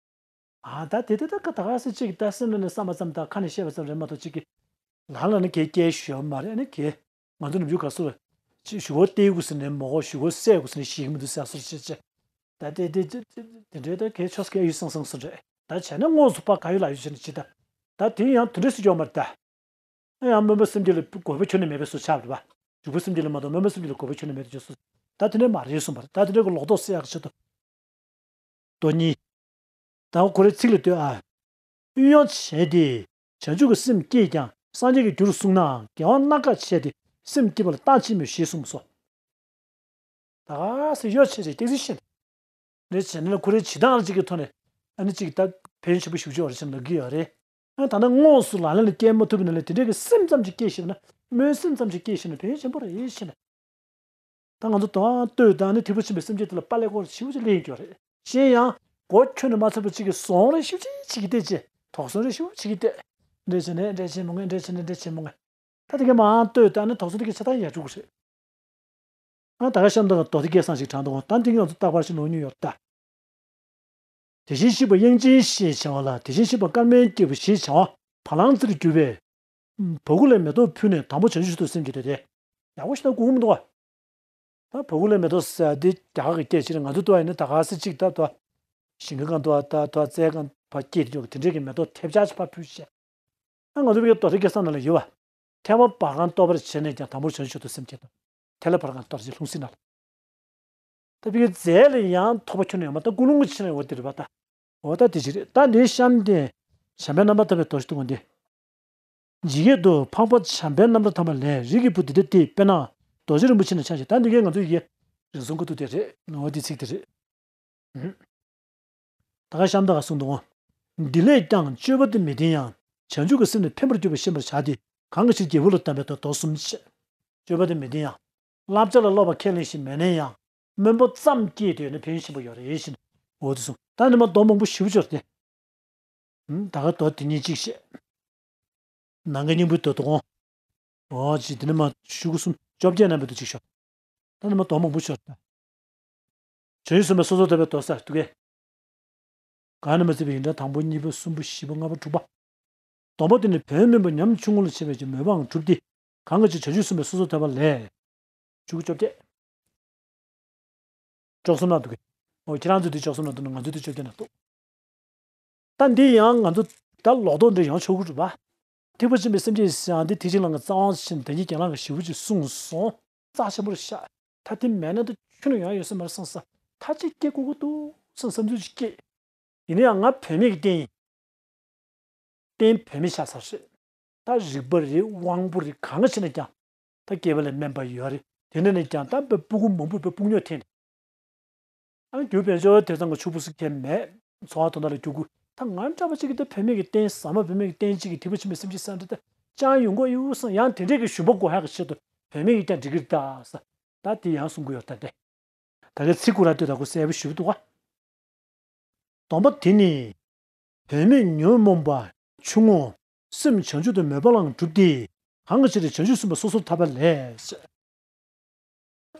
ཨ་ད་དེ་དེ་ད་ཀ་ད་ག་སེ་ཅིག་ད་སེམས་ནང་ནས་བསམ་པ་ཙམ་དང་ཁ་ནས་བཤད་པ་ཙམ་རེད་མ་གཏོགས་ཅིག་གི། ལག་ལེན་ལ་གལ་སྐྱེལ་ཞུ་ཡོད་མ་རེད། ཨ་ནི་གལ། ང་ཚོ་ནམ་རྒྱུན་ག་སོ། ཅིག་ཞུ་གོ་སྟེར་དགོས་ཟེར་ནས་མོ་གོ་ཞུ་གོ་སེལ་དགོས་ཟེར་ནས་ཞིག་མི་འདུག་ཟེར་སོ་ཅེ་ཅེ། ད་དེ་དེ་དེ་དེ་འདྲའི་ད་གལ་ཆོས་སྐད་ཡུལ་སང་སང་སོ་རེད། ད་བྱས་ན་དངོས་སུ་ཕ་ག་ཡུལ་ལ་ཡུལ་བྱས་ནས་ཅི་ད། ད་དེ་ཡང་དེ་འདྲ་སུ་ཡོད་མ་རེད་ད། ཡང་སྨོན་པ་སེམས་བསྐྱེད་ལ་དགོས་པ་ཁྱོན་ནས་མེད་པའི་བཟོ་ཆགས་རེད་པ། འཇུག་པ་སེམས་བསྐྱེད་ལ་མ་གཏོགས་སྨོན་པ་སེམས་བསྐྱེད་ལ་དགོས་པ་ཁྱོན་ནས་མེད་དུ་གྱུར་སོང་། ད་དེ་འདྲའི་མ་རེད་གསུངས་པ་རེད། ད་དེ་འདྲའི་གི་ལོག་རྟོག་སེལ་ཡག་གི་ཆེད་དུ། མདོ་གཉིས། ད་ཁོ་རའི་ཚིག་ལ་ལྟོས་ཨ། གཡོ་བྱས་ཏེ། བྱང་ཆུབ་ཀྱི་སེམས་བསྐྱེད་ཀྱང་སངས་རྒྱས་ཀྱི་རྒྱུར་གསུངས་ནའང་དགེ་བ་སྣ་ཁ་བྱས་ཏེ་སེམས་བསྐྱེད་པ་ལ་རྟགས་ཆེན་མོད་ཞེས་གསུངས་སོ། ད་ག་སེ་གཡོ་བྱས་ཏེ་སྐྱེ་ཚུལ་བཤད། རེད་བྱས་ན་ཁོ་རའི་བྱེད་སྟངས་གཅིག་གི་ཐོག་ནས་ཨ་ནི་གཅིག་ད་ཕན་ཆེན་པོ་ཞེ་པོ་ཅིག་ཡོད་རེད་ཅེས་ལབ་ཀྱི་ཡོད་རེད། ཨ་ད་ནི་དངོས་སུ་ལག་ལེན་ལ་བསྐྱལ་མ་ཐུབ་པ་ཡིན་ན་ལས་དེ་འདྲའི་གི་སེམས་ཙམ་ཅིག་སྐྱེས་ཤེ་ན། སྨོན་སེམས་ཙམ་ཅིག་སྐྱེས་ཤེ་ན་ཕན་ཡོན་ཆེན་པོ་རེད་ཤེ་ན། ད་ང་ཚོ་དོན་ལྟོས་དང་ནི་ཐེག་པ་ཆེན་པོའི་སེམས་བསྐྱེད་དེ་ལ་དཔག་ལས་སྐོར་ཞིབ་ཅིག་ལེན་ཡོད་རེད། གཞན་ཡང་སྒོ་ཁྱོན་ནས་མ་ཚུད་པ་ཅིག་གི་ཟོང་རེ་ཞིབ་ཅིག་བྱེད་ཀྱི་བལྟས་ཅེ། དོགས་ཟོན་རེ་ཞིབ་བྱེད་ཀྱི་བལྟས། འདྲེ་བྱས་ནས་འདྲེ་ཆེན་མོ་ངས་འདྲེ་བྱས་ནས་འདྲེ་ཆེན་མོ་ངས། ད་དེ་ག་མང་ལྟོས་དང་ནི་དོགས་ཟོན་དེ་གའི་ཆ་ཚང་ཡར་འགྲོ་གི་རེད། ཨ་ད་ག་གཤམ་དུ་མདོ་སྡེ་སྐལ་བཟང་ཞིག་དྲངས་འདུག་ད་འདི་ང་ཚོ་རྟག་པར་ཞིག་ནོར་མྱོང་ཡོད་ད། དེ་བཞིན་གཤེགས་པ་དབྱངས་ཅན་ཞེས་བྱ་བ་ལ་དེ་བཞིན་གཤེགས་པ་སྐར་མའི་སྐྱེས་བུ་ཞེས་བྱ་བ་བ་ལང་རྩིར་གྱུར་པས། བ་ཀུ་ལའི་མེ་ཏོག་ཕུལ་ནས་དང་པོ་བྱང་ཆུབ་ཏུ་སེམས་བསྐྱེད་དེ། ཡག་པོ་ཞིག་ན་གོ་མི་འདུག་བ། ད་བ་ཀུ་ལའི་མེ་ཏོག་ཟེར་དེ་རྒྱ་གར་གྱི་སྐད་ཅིག་རེད། ང་ཚོ་ལྟོས་ཡིན་ན་ད་ག་སེ་གཅིག་ད་ལྟོས། ཞིང་ཁ་གང་ལྟོས་ད་ལྟོས་རྩྭ་ཁ་བ་སྐྱེས་དེ་ཅོག་དེ་འདྲས་ཀྱི་མེ་ཏོག་ཐེབས་ཆག་ཅིག་ཕར་ཕུལ་བྱས། ཨ་ང་ཚོ་བོད་ཀྱི་མདོ་སྡེ་སྐལ་བཟང་ནང་ལ་ཡོད་པ། ཐལ་བ་བར་ཁང་གཏོར་བར་བྱས་ནས་ཀྱང་དང་པོར་བྱང་ཆུབ་ཏུ་སེམས་བསྐྱེད་དོ། ཐལ་བ་བར་ཁང་གཏོར་བྱེད་ལྷུང་བཟེད་ནང་ལ། ད་བོད་ཀྱི་རྫས་ལ་ཡང་ཐོགས་པ་ཁྱོན་ནས་ཡོད་མ་ད་ཀུན་སློང་གི་ཕྱིར་ན་འོ་དེ་རེད་པ་ད། འོ་ད་དེ་ཅི་རེད། ད་འདིའི་གཤམ་དེ། བྱམས་པའི་རྣམ་པར་ཐར་པའི་མདོ་ཞིག་འདུག་ག་འདི། ཇི་སྐད་དུ་འཕགས་པ་བྱམས་པའི་རྣམ་པར་ཐར་པ་ལས། རིགས་ཀྱི་བུ་འདི་ལྟ་སྟེ་དཔེར་ན། རྡོ་རྗེ་རིན་པོ་ཆེ་ན་ཆ་ཞེས། ད་འདི་གའི་ང་ཚོ་ཡི་གེ་རིང་སུམ་ཀུ་ཏུ་དེ་རེད། འོ་དེ་ཚིག་དེ་རེད། ད་ག་གཤམ་དུ་ག་གསུངས་འདུག་འདི་ལས་ཀྱང་སྤྱོད་པ་དེ་མི་བརྟན་ཡང་བྱང་ཆུབ་ཀྱི་སེམས་ནི་ཕན་པར་གྱུར་པ་ཤེས་པར་བྱ་སྟེ། གང་གི་ཕྱིར་རྒྱལ་པོ་ལ་གདམས་པའི་མདོ་གསུམ་བཤད། སྤྱོད་པ་དེ་མི་བརྟན་ཡང་། བསླབ་བྱ་ལ་སློབ་པ་ཁས་ལེན་ཞིང་མི་ནན་ཡང་། སྨོན་པ་ཙམ་བསྐྱེད་དེ་ཡོད་ན་ཕན་ཡོན་ཆེན་པོ་ཡོད་རེད་ཞེས་ནས། འོ་དེ་གསུངས། ད་ནི་མ་མདོ་མང་པོ་ཞེ་པོ་ཅིག་ཡོད་རེད་དེ། ད་ག་མདོ་དེ་ཉིད་གཅིག་བཤད། ནམ་མཁའི་སྙིང་པོའི་མདོ་དེ་དགོངས། འོ་ཅིག་དེ་ནི་མ་ཤོག་གུ་གསུམ་བཅོ་བརྒྱད་ནང་བོད་དུ་གཅིག་ཤོག་ད་ནི་མ་མདོ་མང་པོ་ཤོག་ད། བྱང་ཆུབ་སེམས་དཔའི་སོ་སོར་ཐར་པའི་མདོ་ཟེར་འདུག་གས། གང་ནས་མ་བརྩིས་པའི་ཡིན་ད་དང་པོ་གཉིས་པ་གསུམ་པ་བཞི་པ་ལྔ་པ་དྲུག་པ། སྡོམ་པ་དེ་ནི་བོད་སྨན་པ་ཉམ་ཆུང་ངུ་ལ་བྱས་པའི་ཀྱི་མོས་པའང་གྲུབ་སྟེ། གང་གི་ཕྱིར་བྱང་ཆུབ་སེམས་དཔའི་སོ་སོར་ཐར་པ་ལས། ཤོག་གུ་བཅོ་བརྒྱད། བཅུ་གསུམ་ན་འདུག་གས། འོ་ཁྱེད་རང་ཚོ་དེ་བཅུ་གསུམ་ན་འདུག་ན་ང་ཚོ་དེ་བཅོ་བརྒྱད་ན་འདུག་ད་འདི་ཡང་ང་ཚོ་ད་ལོག་རྟོག་འདྲ་ཡོང་ཆོག་གི་རེད་པ། ཐེག་པ་ཆེན་པོའི་སེམས་བསྐྱེད་ཟེར་ཡང་འདི་ཐེག་ཆེན་ལམ་གྱི་རྩ་བ་ཆེན་བདག་ཉིད་གྱེན་ལངས་ཀྱི་ཞེ་པོ་ཅིག་གསུངས་སོང་། རྩ་ཆེན་པོ་རེད་ཤག་ད་དེ་མེད་ན་ད་ཁྱོན་ནས་ཡོང་ཡོད་ས་མ་རེད་བསམ་ས། ད་ཅིག་སྐྱེ་དགོས་ཀྱི་འདུག་བསམ་བསམ་ཚུལ་ཅིག་སྐྱེས། ཡིན་ན་ཡང་ང་བུད་མེད་ཀྱི་རྟེན་ཡིན། རྟེན་བུད་མེད་ཆགས་ཚར་རེད། ད་རིག་པ་རེད་དབང་པོ་རེད་གང་ག་བྱས་ན་ཀྱང་། ད་སྐྱེས་པ་ལ་སྨན་པ་ཡོད་རེད། དེ་ནས་ནས་ཀྱང་ད་སྤུ་གུ་མང་པོ་སྤུ་སྤུ་ཉོ་འཐེན་རེད། ཨ་རྒྱུ་བེད་སྤྱོད་དེ་ཚང་གི་ཕྱུག་པོ་སུ་ཁྱད་མེད། འཚོ་བ་དོན་དག་ལ་རྒྱུ་དགོས། ད་ང་འདྲ་པོ་ཅིག་གིས་ད་བུད་མེད་ཀྱི་རྟེན་ཟ་མ་བུད་མེད་ཀྱི་རྟེན་གཅིག་གིས་ཐེག་པ་ཆེན་པོའི་སེམས་བསྐྱེད་ས་འདྲ་ད་ཅང་ཡོང་གི་ཡོད་བསམ། ཡང་དེ་འདྲས་ཀྱི་ཞུམ་པ་འགོག་ཡག་གི་ཆེད་དུ་བུད་མེད་ཀྱིས་ཀྱང་འགྲིག་གི་རེད་ད་ཟེར། ད་དེ་ཡང་གསུང་གི་ཡོད་ད་དེ། ད་གི་ཚིག་ཀུན་ལ་ལྟོས་ད་ཁོ་གསལ་པོ་ཞུ་འདུག་ག་སྡོམ་པ་དེ་ནི། བུད་མེད་ཉོན་མོངས་པ་ཆུང་ངུ། སེམས་བྱང་ཆུབ་ཏུ་མོས་པ་ལའང་གྲུབ་སྟེ། གང་གི་ཕྱིར་བྱང་ཆུབ་སེམས་དཔའི་སོ་སོར་ཐར་པ་ལས།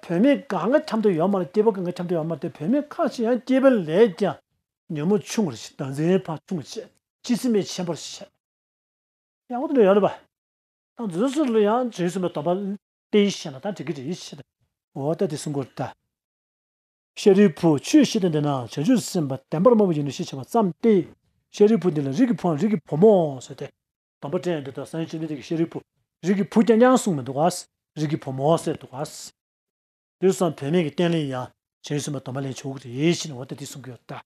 བུད་མེད་གང་ག་འཁྱམ་དུ་ཡོད་མ་རེད། སྐྱེས་པ་གང་ག་འཁྱམ་དུ་ཡོད་མ་རེད་དེ། བུད་མེད་ཁ་ཅིག་ཡང་སྐྱེས་པ་ལས་ཀྱང་ཉོན་མོངས་ཆུང་བ་རེད། ཟླ་མཚན་ཕར་ཆུང་བ་བྱས། སྤྱི་སེམས་མེད་ཆེན་པོར་བཤད། ཡང་འོ་དེ་འདྲ་ཡོད་རེད་པ། ད་འཛོལ་སོ་ལ་ཡང་བྱང་ཆུབ་སེམས་དཔའི་སྡོམ་པ་སྟེ་ཡིད་ཤེས་ན་ད་འགྲིག་གི་རེད་ཤེས། འོ་ད་དེ་གསུང་གི་ཡོད་ད། ཤཱ་རིའི་བུ་ཆོས་བཤད་དོན་འདི་ན་བྱང་ཆུབ་སེམས་དཔའ་བདེན་པར་སྨྲ་བ་ཡིན་ནོ་ཞེས་བྱ་བ་ཙམ་སྟེ། ཤཱ་རིའི་བུ་འདི་ལ་རིགས་ཀྱི་བུའམ་རིགས་ཀྱི་བུ་མོ་ཟེར་ཏེ། སྡོམ་པ་སྤྲད་ཡོང་དུས་ད་སངས་རྒྱས་བཅོམ་ལྡན་འདས་ཀྱིས་ཤཱ་རིའི་བུ་རིགས་ཀྱི་བུ་རྐྱང་རྐྱང་གསུངས་མི་འདུག་ག། རིགས་ཀྱི་བུ་མོ་ཟེར་འདུག་ག། དེ་སོང་བུད་མེད་ཀྱི་རྟེན་ལ་ཡང་བྱང་ཆུབ་སེམས་དཔའི་སྡོམ་པ་ལེན་ཆོག་གི་རེད་ཞེས་ནས་འོ་ད་དེ་གསུང་གི་ཡོད་ད།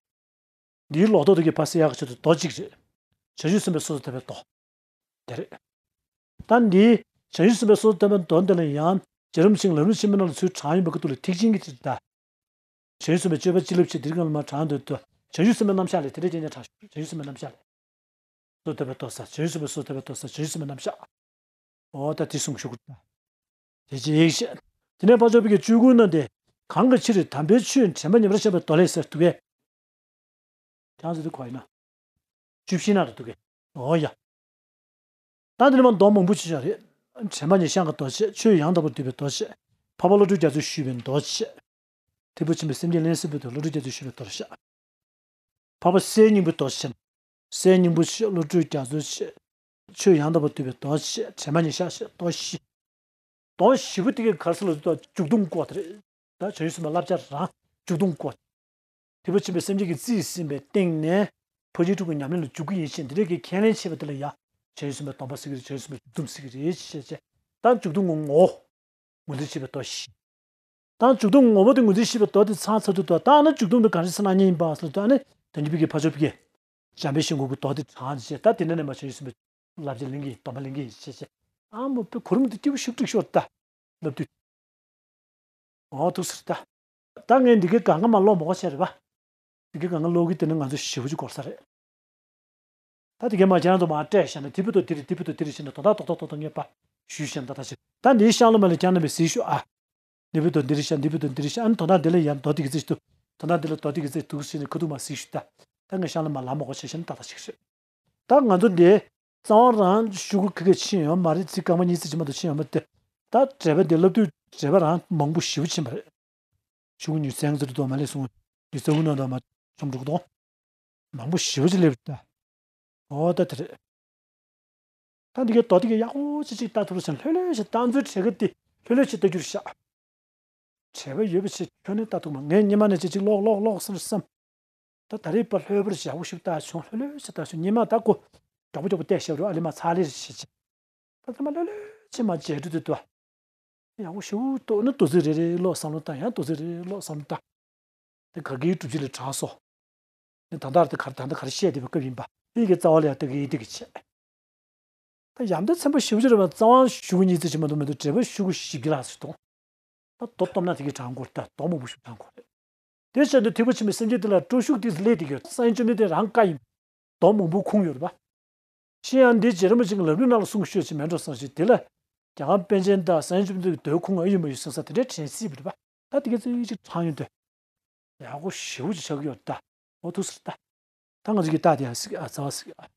འདིའི་ལོག་རྟོག་དེ་གའི་ཕར་སེལ་ཡག་གི་ཆེད་དུ་མདོ་གཅིག་རེད། བྱང་ཆུབ་སེམས་དཔའི་སོ་སོར་ཐར་པའི་མདོ། དེ་རེད། ད་འདིའི་བྱང་ཆུབ་སེམས་དཔའི་སོ་སོར་ཐར་པའི་མདོ་འདི་ལ་ཡང་རྗེ་རིན་པོ་ཆེས་ལམ་རིམ་ཆེན་མོའི་ནང་ལ་ཚུར་དྲངས་ཡོད་པའི་ཁ་ཐུག་ལ་ཐེག་ཆེན་གྱི་ཚུལ་ད། བྱང་ཆུབ་སེམས་དཔའི་སྤྱོད་པ་སྤྱི་ལེབ་ཅེས་འདིར་གང་ལ་མ་དྲངས་འདོད་དུ། བྱང་ཆུབ་སེམས་དཔའི་རྣམ་གཞག་ལས་དེ་འདྲའི་རྐྱང་རྐྱང་དྲངས་ཤོག་བྱང་ཆུབ་སེམས་དཔའི་རྣམ་གཞག་ལས། སོ་སོར་ཐར་པའི་མདོ་ཟེར། བྱང་ཆུབ་སེམས་དཔའི་སོ་སོར་ཐར་པའི་མདོ་ཟེར། བྱང་ཆུབ་སེམས་དཔའི་རྣམ་གཞག་འོ་ད་དེ་གསུང་ཞུ་དགོས་ད། དེ་ཅི་ཡིག་བཤད། དེ་ནས་ཕར་ཕྱོགས་པའི་གི་བཅུ་དགུ་ན་དེ། གང་གི་ཕྱིར་དམ་པའི་ཆོས་དྲན་པ་ཉེ་བར་བཞག་པའི་མདོ་ལས་ཟེར་འདུག་གས། ཁྱེད་རང་ཚོ་དེ་གོ་ཡིན་ན། བཅུ་བཞི་ན་རེད་འདུག་གས། འོ་ཡ། ད་འདི་ནས་མ་མདོ་མང་པོ་ཅིག་བཞག་རེད། དྲན་པ་ཉེར་བཞག་གི་མདོ་བཤད། ཆོས་ཡང་དག་པར་སྡུད་པའི་མདོ་བཤད། འཕགས་པ་བློ་གྲོས་རྒྱ་མཚོས་ཞུས་པའི་མདོ་བཤད། ཐེག་པ་ཆེན་པོའི་སེམས་བསྐྱེད་ལེན་ཟིན་པའི་དོན་བློ་གྲོས་རྒྱ་མཚོས་ཞུས་པའི་མདོ་བཤད། འཕགས་པ་སའི་སྙིང་པོའི་མདོ་བཤད། སའི་སྙིང་པོ་བཤད། བློ་གྲོས་རྒྱ་མཚོ་བཤད། ཆོས་ཡང་དག་པར་སྡུད་པའི་མདོ་བཤད། དྲན་པ་ཉེར་བཞག་བཤད། མདོ་བཞི། མདོ་བཞི་པོ་དེ་གའི་ག་རེ་ཟེར་ལབ་དུས་ད་འཇུག་ལྡོག་སྐོར་དེ་རེད། ད་བྱང་ཆུབ་སེམས་དཔའི་བསླབ་བྱ་རང་འཇུག་ལྡོག་སྐོར། ཐེག་པ་ཆེན་པོའི་སེམས་བསྐྱེད་ཀྱིས་རྩིས་ཟིན་པའི་སྟེང་ནས་ཕར་ཕྱིན་དྲུག་གི་ཉམས་ལེན་ལ་འཇུག་གི་ཡིན་ཞེས་འདི་འདྲའི་གི་ཁས་ལེན་བྱས་པ་དེ་ལ་ཡང་བྱང་ཆུབ་སེམས་དཔའི་སྡོམ་པ་ཟེར་གྱི་རེད། བྱང་ཆུབ་སེམས་དཔའི་འཇུག་ལྡོག་ཟེར་གྱི་རེད་ཞེས་བྱས། ད་འཇུག་ལྡོག་ངོ་བོ་ངོས་འཛིན་བྱེད་པའི་མདོ་བཞི། ད་འཇུག་ལྡོག་ངོ་བོ་དེ་ངོས་འཛིན་བྱེད་པའི་མདོ་དེ་ཚང་ཚར་དུས་ད་ད་ཨ་ན་འཇུག་ལྡོག་དེ་གང་ཞིག་སེམས་ལ་གཉིས་ཡིན་པ་ཟེར་དུས་ཨ་ནི་དོན་གྱི་བི་གའི་ཕ་ཆོས་བི་གའི་འཇམ་དཔལ་ཤིང་ཀུན་གྱི་མདོ་དེ་དྲངས་བྱས། ད་དེ་ནས་ནས་མ་བྱང་ཆུབ་སེམས་དཔའི་བསླབ་བྱ་ལེན་གྱི་ཡིན། སྡོམ་པ་ལེན་གྱི་ཡིན་ཞེས་བྱས། ཨ་མོ་པའི་གོ་རིམ་དེ་སྐྱིད་པོ་ཞིག་སྤྲིག་ཤོར་ད། ལབ་དུས། འོ་འདུག་ཟེར་ད། ད་ངས་འདི་གའི་སྒང་ག་མ་ཀློག་མ་དགོས་བྱས་རེད་པ། འདི་གའི་སྒང་ག་ཀློག་གི་དེ་ནི་ང་ཚོ་ཞེ་པོ་ཅིག་འགོར་ས་རེད། ད་དེ་གའི་མ་ཁྱེད་རང་ཚོ་མ་སྤྲད་བཞག་ན་དེ་བུ་དོ་དེ་རེད། དེ་བུ་དོ་དེ་རེད་ཞེས་ནས་དོན་དག་རྡོག་རྡོག་རྡོག་རྡོག་ངས་པ་ཞུས་བཞག་ན་ད་ད་ཞིག་ད་འདིའི་ཤང་ལོ་མ་ལས་ཀྱང་རྣམ་པས་གཟིགས་ཤོག་ཨ། འདི་བུ་དོ་འདི་རེད་ཤག་འདི་བུ་དོ་འདི་རེད་ཤག་ཨ་ནི་དོན་དག་འདི་ལ་ཡང་མདོ་དེ་གི་ཚིག་འདུག་དོན་དག་འདི་ལ་མདོ་དེ་གི་ཚིག་འདུག་ཟེར་ནས་ཁ་ཐུག་མ་གཟིགས་ཤོག་ད། ད་ངས་ཤང་ལོ་མ་ལབ་མ་དགོས་བྱས་བཞག་ན་ད་ད་ཞིག་རེད། ད་ང་ཚོ་འདི་རྩ་བ་རང་ཤོག་གུ་ཁ་ཁ་ཕྱིན་ཡོད་མ་རེད། ཚིག་རྐང་པ་གཉིས་ཙམ་ཅིག་མ་གཏོགས་ཕྱིན་ཡོད་མ་རེད། ད་འགྲེལ་པ་འདི་ལབ་དུས་འགྲེལ་པ་རང་མང་པོ་ཞེ་པོ་ཕྱིན་པ་རེད། ཤོག་གུ་ཉུང་ཙམ་ཙམ་དུ་མ་ལས་སོང་། ཉུང་ཙམ་གུ་ནང་དུ་མ་ཆོམ་འགྲོ་གི་འདུག་མང་པོ་ཞེ་པོ་ཅིག་སླེབས་ད། འོ་ད་དེ་རེད། ད་འདི་གའི་མདོ་འདི་གའི་ཡག་པོ་ཅིག་ཅིག་ལྟ་ཐུབ་རེད་ཟེར་ལྷོད་ལྷོད་ཅིག་ལྟ་ཚུལ་བྲལ་གི་དེ་ལྷོད་ལྷོད་ཅིག་ལྟ་རྒྱུར་བཞག་འབྲེལ་བ་ཡོད་པ་ཆེ་ཁྱོན་ནས་ལྟ་ཐུབ་མ། ངས་སྔོན་མ་ནས་ཅིག་ཅིག་ཀློག་ཀློག་ཀློག་ཟེར་བསམ། ད་ད་རེས་པ་ལྷོད་པོར་ཞེ་པོ་ཞིག་ལྟ་བྱུང་། ལྷོད་ལྷོད་ཅིག་ལྟ་བྱུང་། སྔོན་མ་ད་ཁོ་མགྱོགས་པོ་མགྱོགས་པོ་བལྟས་བཞག་རུ་ཨ་ལེ་མ་ཚར་ལེ་རེད་ཞེས་བྱས། ད་ད་མ་ལྷོད་ལྷོད་ཅིག་མ་མཇལ་དུས་དུས་དུ་ཡག་པོ་ཞེ་པོ་འདུག་ན་མདོ་ཚིག་རེ་རེ་ཀློག་བསམ་བློ་བཏང་། ཡང་མདོ་ཚིག་རེ་རེ་ཀློག་བསམ་བློ་བཏང་། དེ་ག་གིའི་སྒྲུབ་བྱེད་ལས་དྲངས་སོ། ནི་ད་ལྟར་དེ་གར་ད་ལྟ་གར་བཤད་བསྡད་པའི་སྐབས་ཡིན་པ། དེ་གི་རྩ་བ་ལ་ཡང་ལྟ་གི་ཡིན་དེ་གི་བྱས། ད་ཡང་ད་ཚན་པ་ཞིབ་ཅིག་རེད་པ། རྩ་བ་ཤོག་གུ་གཉིས་ཙམ་ཞིག་མ་གཏོགས་མི་འདུག་འགྲེལ་པ་ཤོག་གུ་བཞི་བརྒྱ་ལྷག་ཙམ་འདུག་ད་མདོ་སྟོབས་ན་དེ་གི་དྲངས་དགོས་རེད། ད་མདོ་མང་པོ་ཞིག་དྲངས་དགོས་རེད། དེ་བྱས་ན་ཐེག་པ་ཆེན་པོའི་སེམས་བསྐྱེད་དེ་ལ་སྤྲོ་ཤུགས་དེ་སླེབས་བསྡད་ཀྱི་ཡོད། སངས་རྒྱས་བཅོམ་ལྡན་འདས་རང་བཀའ་ཡིན། མདོ་མང་པོ་ཁུངས་ཡོད་རེད་པ། གཞན་ཡང་འདི་རྗེ་རིན་པོ་ཆེ་གི་ལམ་རིམ་ནང་ལ་གསུངས་ཤོད་ཅིག་མེད་འགྲོ་བསམ་ཞིང་། དེ་ལ་རྒྱལ་དབང་པཎ་ཆེན་དང་སངས་རྒྱས་བཅོམ་ལྡན་འདས་ཀྱི་མདོའི་ཁུངས་ཨ་ཡོད་མ་ཡོད་གསུངས་ས་དེ་འདྲའི་དྲན་སྲིད་པ་རེད་པ། ད་དེ་ག་ཚོད་ཅིག་དྲངས་ཡོང་དུས། ཡག་པོ་ཞེ་པོ་ཅིག་ཆགས་ཀྱི་ཡོད་ད། འོ་ཐུགས་སུ་ད། ད་ང་ཚོ་གི་རྟགས་དེ་ཡང་སྲིད་ཀྱི་ཨ་རྩ་བ་སྲིད་ཀྱི་ཨ།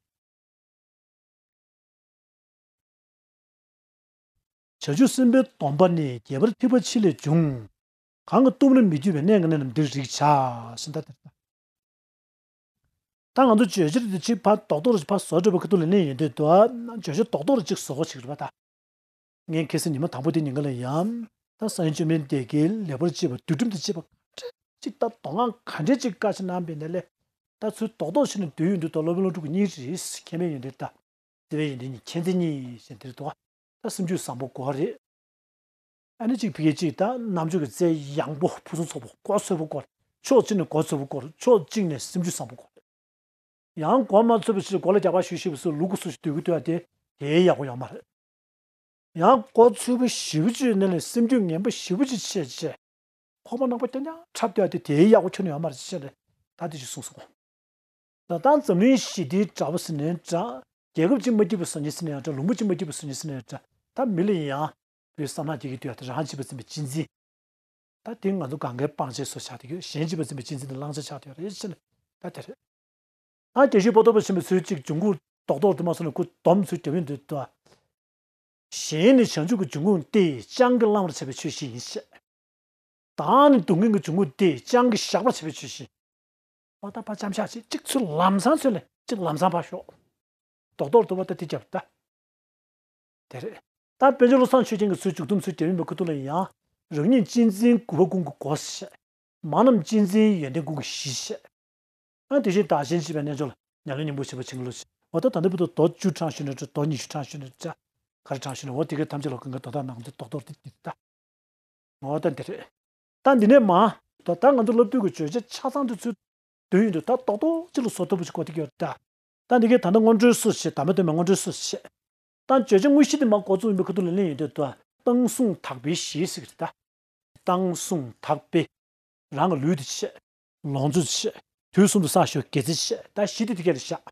བྱང་ཆུབ་སེམས་དཔའི་སྡོམ་པ་ནི་རྒྱས་པར་ཐེག་པ་ཕྱི་ལས་འབྱུང་། གང་གིས་བཏུབ་ན་མི་བསྐྱོད་པའི་གནས་ཀྱི་གནད་རྣམས་འདིར་རིགས་བྱ། ཞེས་ད་དེར་ད། ད་ང་ཚོ་བརྗོད་བྱ་དེ་ཅིག་ཕར་རྡོག་རྡོག་རེ་ཕར་བཟོ་འདྲ་པོ་ཁ་ཐུག་ལ་གླེང་ཡོང་དུས་དུ་བརྗོད་བྱ་རྡོག་རྡོག་རེ་ཅིག་བཟོ་དགོས་ཞིག་རེད་པ་ད། ངས་ཁ་སང་ཉི་མ་དང་པོ་དེ་ཉིན་ཀ་ལ་ཡང་ད་སངས་རྒྱས་བཅོམ་ལྡན་འདས་ཀྱིས་ལེགས་པར་བྱས་པ་འདུལ་ཁྲིམས་དང་བཅས་པ་ག་འདྲ་ཅིག་ད་མདོ་སྔགས་ག་འདྲ་ཅིག་བཀའ་ཆ་གནང་བའི་ནང་ལས་ད་ཚུར་རྡོག་རྡོག་བྱས་ནས་བསྡུས་ཡོང་དུས་ད་སློབ་དཔོན་ཀླུ་སྒྲུབ་ཀྱི་གཉིས་རེད། མཁྱེན་པའི་ཡོན་ཏན་ད། བརྩེ་བའི་ཡོན་ཏན་གཉིས། མཁྱེན་བརྩེ་གཉིས་ཞེས་འདིར་འདུག་ད་སེམས་རྒྱུད་བཟང་པོ་དགོས་རེད། ཨ་ནི་གཅིག་ཕ་གི་གཅིག་ད་རྣམ་དཔྱོད་ཀྱི་རྩལ་ཡངས་པོ་ཕུན་སུམ་ཚོགས་པོ་གོ་ཚོད་པོ་དགོས་རེད། ཕྱོགས་གཅིག་ནས་གོ་ཚོད་པོ་དགོས་རེད། ཕྱོགས་གཅིག་ནས་སེམས་རྒྱུད་བཟང་པོ་དགོས་རེད། ཡང་གོ་མ་ཚོད་པ་ཞིག་གོ་ལ་རྒྱག་པ་ཞུ་ཞུ་བ་སུ་ལུག་གུ་སུ་ཞིག་སྡོད་ཀྱི་སྡོད་ཡ་དེ་དེའི་ཡག་པོ་ཡོད་མ་རེད། ཡང་གོ་ཚོད་པོ་ཞེ་པོ་ཅིག་ནས་ལས་སེམས་རྒྱུད་ངན་པ་ཞེ་པོ་ཅིག་བྱས་བྱས། ཁོག་པ་ནག་པོ་རྐྱང་རྐྱང་འཁྲབ་སྡོད་ཡ་དེ་དེའི་ཡག་པོ་ཁྱོན་ནས་ཡོད་མ་རེད་ཅེས་ནས་ད་དེ་ཅིག་གསུངས་སོང་། ད་ལྟ་འཛམ་གླིང་ཞི་བདེའི་དགྲ་བོ་ཟེར་ནའི་འདྲ། རྒྱལ་ཁབ་ཅིག་མ་སྐྱིད་པ་བཟོ་ཉེན་ཟེར་ནའི་འདྲ། ལུང་པ་ཅིག་མ་སྐྱིད་པ་བཟོ་ཉེན་ཟེར་ནའི་འདྲ། ད་མི་ལ་ཡང་བོད་བསམ་ནག་རྒྱག་གི་སྡོད་ཡ་དེ་རང་གཅེས་པར་འཛིན་པའི་གཅེས་འཛིན། ད་དེ་ང་ཚོ་གང་གའི་སྤང་བྱའི་བཟོ་ཆགས་བསྡད་ཡོད། གཞན་གཅེས་པར་འཛིན་པའི་གཅེས་འཛིན་དེ་བླང་བྱ་ཆགས་བསྡད་ཡོད་རེད་ཅེས་ནས་ད་དེ་རེད། ད་རྒྱལ་སྲས་པོ་ཏོ་པ་ཆེན་པོས་ཚུལ་གཅིག་འབྱུང་ཁུངས་རྡོག་རྡོག་དུ་མ་སོང་ནས་ཁོ་སྡོམ་ཚུལ་རྒྱབ་ཡོང་དུས་ད། གཞན་ནི་བྱང་ཆུབ་ཀྱི་འབྱུང་ཁུངས་ཏེ་བྱང་གིས་བླང་བར་བྱ་བའི་ཆོས་བཞི་ཡིན་ཞེས། བདག་ནི་སྡུག་བསྔལ་གྱི་འབྱུང་ཁུངས་ཏེ་བྱང་གིས་བཤགས་པར་བྱ་བའི་ཆོས་བཞི། ཨོ་ད་ཕར་འཆམ་བཤགས་བྱེད་གཅིག་ཚུར་ལམ་སང་ཚུར་ལ་ ཅིག་ལམ་སང་ཕར་ཞོག་རྡོག་རྡོག་ལ་ཐུག་པ་ད་དེ་རྒྱབ་ད། དེ་རེད། ད་དཔལ་འབྱོར་བློ་བཟང་ཆོས་རྒྱན་གྱི་ཚུལ་མཇུག་སྡོམ་ཚུལ་རྒྱབ་ཡིན་པའི་ཁ་ཐུག་ལ་ཡང་། རང་ཉིད་གཅེས་འཛིན་དགུ་པ་ཀུན་གྱི་སྒོ་ཞེས། མ་རྣམས་གཅེས་འཛིན་ཡོན་ཏན་ཀུན་གྱི་གཞི་ཞེས། ཨ་དེ་བཞིན་བདག་གཞན་གཅེས་པའི་རྣལ་འབྱོར་ལ་ཉམས་ལེན་སྙིང་པོ་བྱེད་པ་བྱིན་གྱིས་རློབ་ཅིང་། འོ་ད་ད་ལྟ་བར་དུ་རྡོ་བཅུ་བགྲངས་ཞུས་ནས་འདྲ། རྡོ་ཉི་ཤུ་བགྲངས་ཞུས་ནས་འདྲ། ག་རེ་བགྲངས་ཞུས་ནས། འོ་དེ་གའི་ཐམས་ཅད་ལ་གང་ག་རྡོ་ཐག་ནང་དུ་རྡོག་རྡོག་དེ་དེ་ད། འོ་ད་འདི་རེད། ད་འདི་ནས་མ། ད་ད་ང་ཚོ་སློབ་དུས་ཀྱི་བརྗོད་བྱ་ཆ་ཚང་དེ་ཚོའི་དོན་ཡོད་འདུག་ད་རྡོག་རྡོག་ཅིག་ལ་བཟོ་ཐུབ་པ་ཞིག་དགོས་བསྡད་ཀྱི་ཡོད་རེད་ད། ད་འདི་གའི་ད་ལྟ་སྔོན་འགྲོའི་སོ་བྱེད། བདག་མེད་སྟོན་པའི་སྔོན་འགྲོའི་སོ་བྱེད། ད་བརྗོད་བྱ་དངོས་གཞི་དེ་མར་འགོ་བཙུགས་ཡིན་པའི་ཁ་ཐུག་ལ་གླེང་ཡོང་དུས་ད། བཏང་བཟུང་དག་པའི་གཞི་ཟེར་གྱི་རེད་ད། བཏང་བཟུང་དག་པའི། རང་གི་ལུས་དེ་བྱས། ལོངས་སྤྱོད་བྱས། དུས་གསུམ་དུ་བསགས་ཞེས་པའི་དགེ་རྩ་བྱས། ད་གཞི་དེ་དེ་ག་ལ་བཞག་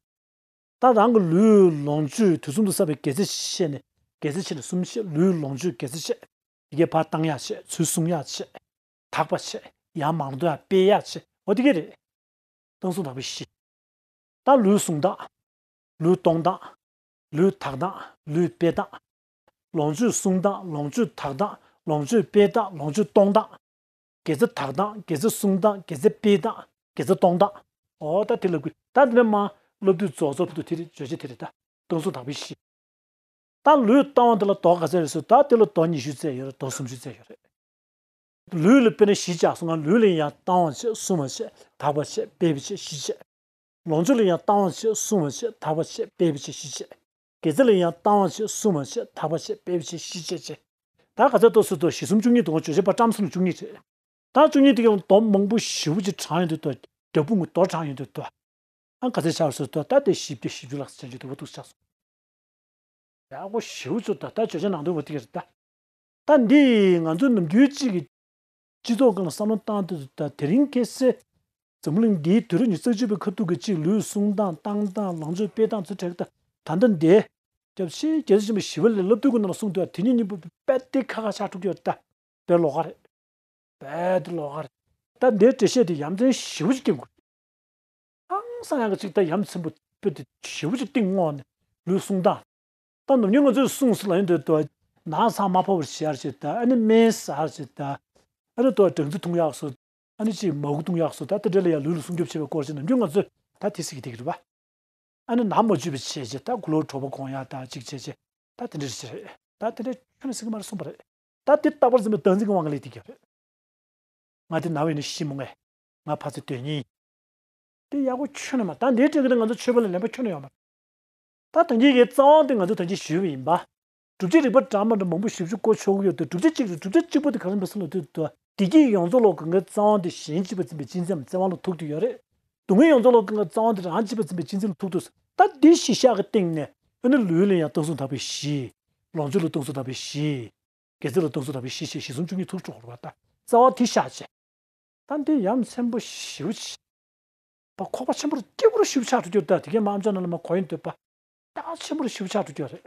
ད་རང་གི་ལུས་ལོངས་སྤྱོད་དུས་གསུམ་དུ་བསགས་པའི་དགེ་རྩ་བྱས་ནས། དགེ་རྩ་བྱས་ནས་གསུམ་བྱས། ལུས་ལོངས་སྤྱོད་དགེ་རྩ་བྱས། དེ་གའི་ཕར་བཏང་ཡག་བྱས། ཚུར་བཟུང་ཡག་བྱས། དག་པ་བྱས། ཡང་མང་དུ་ཡང་སྤེལ་ཡག་བྱས། འོ་དེ་ག་རེད། བཏང་བཟུང་དག་པའི་གཞི། ད་ལུས་བཟུང་སྟངས། ལུས་གཏོང་སྟངས། ལུས་དག་སྟངས། ལུས་སྤེལ་སྟངས། ལོངས་སྤྱོད་བཟུང་སྟངས། ལོངས་སྤྱོད་དག་སྟངས། ལོངས་སྤྱོད་སྤེལ་སྟངས། ལོངས་སྤྱོད་གཏོང་སྟངས། དགེ་རྩ་དག་སྟངས། དགེ་རྩ་བཟུང་སྟངས། དགེ་རྩ་སྤེལ་སྟངས། དགེ་རྩ་གཏོང་སྟངས། འོ་ད་དེ་ལབ་དགོས། ད་འདི་ནས་མར་སློབ་དུས་རྫོགས་རྫོགས་བར་དུ་དེ་རེད། བརྗོད་བྱ་དེ་རེད་ད། བཏང་བཟུང་དག་པའི་གཞི། ད་ལུས་བཏང་བ་དེ་ལ་རྡོག་ག་ཚད་རེད་ཟེར་ད། དེ་ལ་རྡོག་ཉི་ཤུ་བཙལ་ཡོད་རེད། རྡོག་སུམ་ཅུ་བཙལ་ཡོད་རེད། ལུས་ལ་དཔེར་ན་གཞི་བཅག་སོང་ང་། ལུས་ལ་ཡང་བཏང་བ་བྱས། བཟུང་བ་བྱས། དག་པ་བྱས། སྤེལ་བ་བྱས། གཞི་བྱས། ལོངས་སྤྱོད་ལ་ཡང་བཏང་བ་བྱས། བཟུང་བ་བྱས། དག་པ་བྱས། སྤེལ་བ་བྱས། གཞི་བྱས། དགེ་རྩ་ལ་ཡང་བཏང་བ་བྱས། བཟུང་བ་བྱས། དག་པ་བྱས། སྤེལ་བ་བྱས། གཞི་བྱས་བྱས། ད་ག་ཚོད་ཏོག་ཙམ་ཏོག་གཞི་གསུམ་བཅུ་གཉིས་འདུག་ག་བརྗོད་བྱ་བ་བཀྲམ་ཟིན་ལ་བཅུ་གཉིས་རེད། ད་བཅུ་གཉིས་དེ་གའི་རྡོ་མང་པོ་ཞེ་པོ་ཅིག་བགྲངས་ཡོང་དུས་ད། འབྲས་བུ་ངོ་རྡོ་བགྲངས་ཡོང་དུས་ད། ཨ་ག་ཚོད་ཆགས་སོང་ད། ད་དེ་བཞི་བརྒྱ་བཞི་བཅུ་ལྷག་ཙམ་ཅིག་འདུག་པ་འདུག་ཆགས་སོང་། ཡག་པོ་ཞེ་པོ་ཅིག་ད། ད་བརྗོད་བྱ་ནང་དོན་པོ་དེ་ག་རེད་ད། ད་འདི་ང་ཚོའི་ནམ་རྒྱུན་གཅིག་གི་སྤྱི་ཚོགས་སྒང་ལ་བསམ་བློ་བཏང་དུས་ད། དེ་རིང་ཁ་སང་འཛམ་བུ་གླིང་འདིའི་དུས་རབས་ཉི་ཤུ་རྩ་གཅིག་པའི་ཁ་ཐུག་གི་གཅིག་ལུས་བསྲུང་སྟངས་བཏང་སྟངས་ལོངས་སྤྱོད་སྤེལ་སྟངས་ཚོ་གྲས་ཀྱི་ད། ད་ལྟ་འདི་སྐྱབས་ཆེན་རྒྱལ་སྲས་ཆེན་པོ་ཞི་བ་ལྷས་སློབ་དེབ་ཀྱི་ནང་ལ་གསུངས་དུས་དེ་གཉིས་གཉིས་པོ་དཔེ་དེ་ཁ་ཁ་ཆགས་འགྲོ་གི་ཡོད་ད། དཔེ་ལོགས་ཀ་རེད། དཔེ་དེ་ལོགས་ཀ་རེད། ད་འདིའི་འགྲེལ་བཤད་དེ་ཡ་མཚན་ཞེ་པོ་ཅིག་སྐྱེ་དགོས། ཧང་སང་ཡག་གི་ཅིག་ད་ཡ་མཚན་པོ་དཔེ་དེ་ཞེ་པོ་ཅིག་གཏིང་སྔོག་ནས་ལུས་བསྲུང་སྟངས། ད་ནམ་རྒྱུན་ང་ཚོས་བསྲུང་ཟེར་ལབ་ཡོང་དུས་ད། ན་ཚ་མ་ཕོག་པར་བྱེད་ཡག་ཅིག་ད། ཨ་ནི་སྨན་ཟ་ཡག་ཅིག་ད། ཨ་ནི་ད་སྦྲང་རྩི་འཐུང་ཡག་སོགས། ཨ་ནི་ཅིག་མར་ཁུ་འཐུང་ཡག་སོགས། ད་དེ་འདྲ་ལ་ཡང་ལུས་ལ་སྲུང་སྐྱོབ་བྱེད་པའི་སྐོར་ཞིག་ནམ་རྒྱུན་ང་ཚོས་ད་དེ་ཟེར་གྱི་བསྡད་ཀྱི་རེད་པ། ཨ་ནི་ན་མ་འཇུ་བའི་ཆེད་ཅེས་ད་མགོ་ལོག་གྲོད་པ་གོང་ཡག་ད་ཅིག་བྱས་བྱས། ད་དེ་འདྲ་རེད་ཅེས་རེད། ད་དེ་འདྲ་ཁྱོན་ནས་ཟེར་གྱི་མ་རེད་གསུངས་པ་རེད། ད་དེ་རྟག་པར་འཛིན་པའི་བདག་འཛིན་གྱི་དབང་གིས་ལས་དེ་གྱུར་རེད། ང་དེ་ན་བས་ན་ཤི་མོ་ངས། ང་ཕ་ཚེ་དོན་གཉིས། དེ་ཡག་པོ་ཁྱོན་ནས་མ། ད་འདིའི་གྲས་ཀྱི་ནི་ང་ཚོ་ཆོས་པ་ལ་ལན་པ་ཁྱོན་ནས་ཡོད་མ་རེད། ད་ད་གིན་གྱི་རྩ་བ་དེ་ང་ཚོ་ད་གིན་ཞུས་པ་ཡིན་པ། སྒྲུབ་བྱེད་རིགས་པ་འདྲ་མ་འདྲ་མང་པོ་ཞེ་པོ་ཅིག་བཀོད་ཆོག་གི་ཡོད་དེ། སྒྲུབ་བྱེད་གཅིག་རེད། སྒྲུབ་བྱེད་གཅིག་པོ་དེ་ག་རེ་ཡིན་པ་ཟེར་ལབ་དུས་ད། བདེ་སྐྱིད་ཡོངས་རྫོགས་ལ་གང་གའི་རྩ་བ་དེ་གཞན་གཅེས་པར་འཛིན་པའི་གཅེས་འཛིན་འམ་བརྩེ་བ་ལ་ཐུག་གི་ཡོད་རེད། སྡུག་བསྔལ་ཡོངས་རྫོགས་ལ་གང་གའི་རྩ་བ་དེ་རང་གཅེས་པར་འཛིན་པའི་གཅེས་འཛིན་ལ་ཐུག་འདུག་ད་འདི་གཞི་བཞག་གི་སྟེང་ནས་ཨ་ནི་ལུས་ལ་ཡང་བཏང་བཟུང་དག་པའི་གཞི། ལོངས་སྤྱོད་ལ་བཏང་བཟུང་དག་པའི་གཞི། དགེ་རྩ་ལ་བཏང་བཟུང་དག་པའི་གཞི་ཞེས་གཞི་གསུམ་བཅུ་གཉིས་ཐུག་འགྲོ་དགོས་པ་ད། རྩ་བ་དེ་བཞག་བྱས། ད་འདི་ཡ་མཚན་པོ་ཞེ་པོ་ཅིག་ད་ཁོག་པ་ཆེན་པོ་རུ་སྐྱིད་པོ་རུ་ཞེ་པོ་ཆགས་འགྲོ་གི་ཡོད་ད། དེ་གའི་མ་ཨམ་ཅོག་ནང་ལ་མ་གོ་ཡོང་དུས་པ། རྒྱ་ཆེན་པོ་རུ་ཞེ་པོ་ཆགས་འགྲོ་གི་ཡོད་རེད།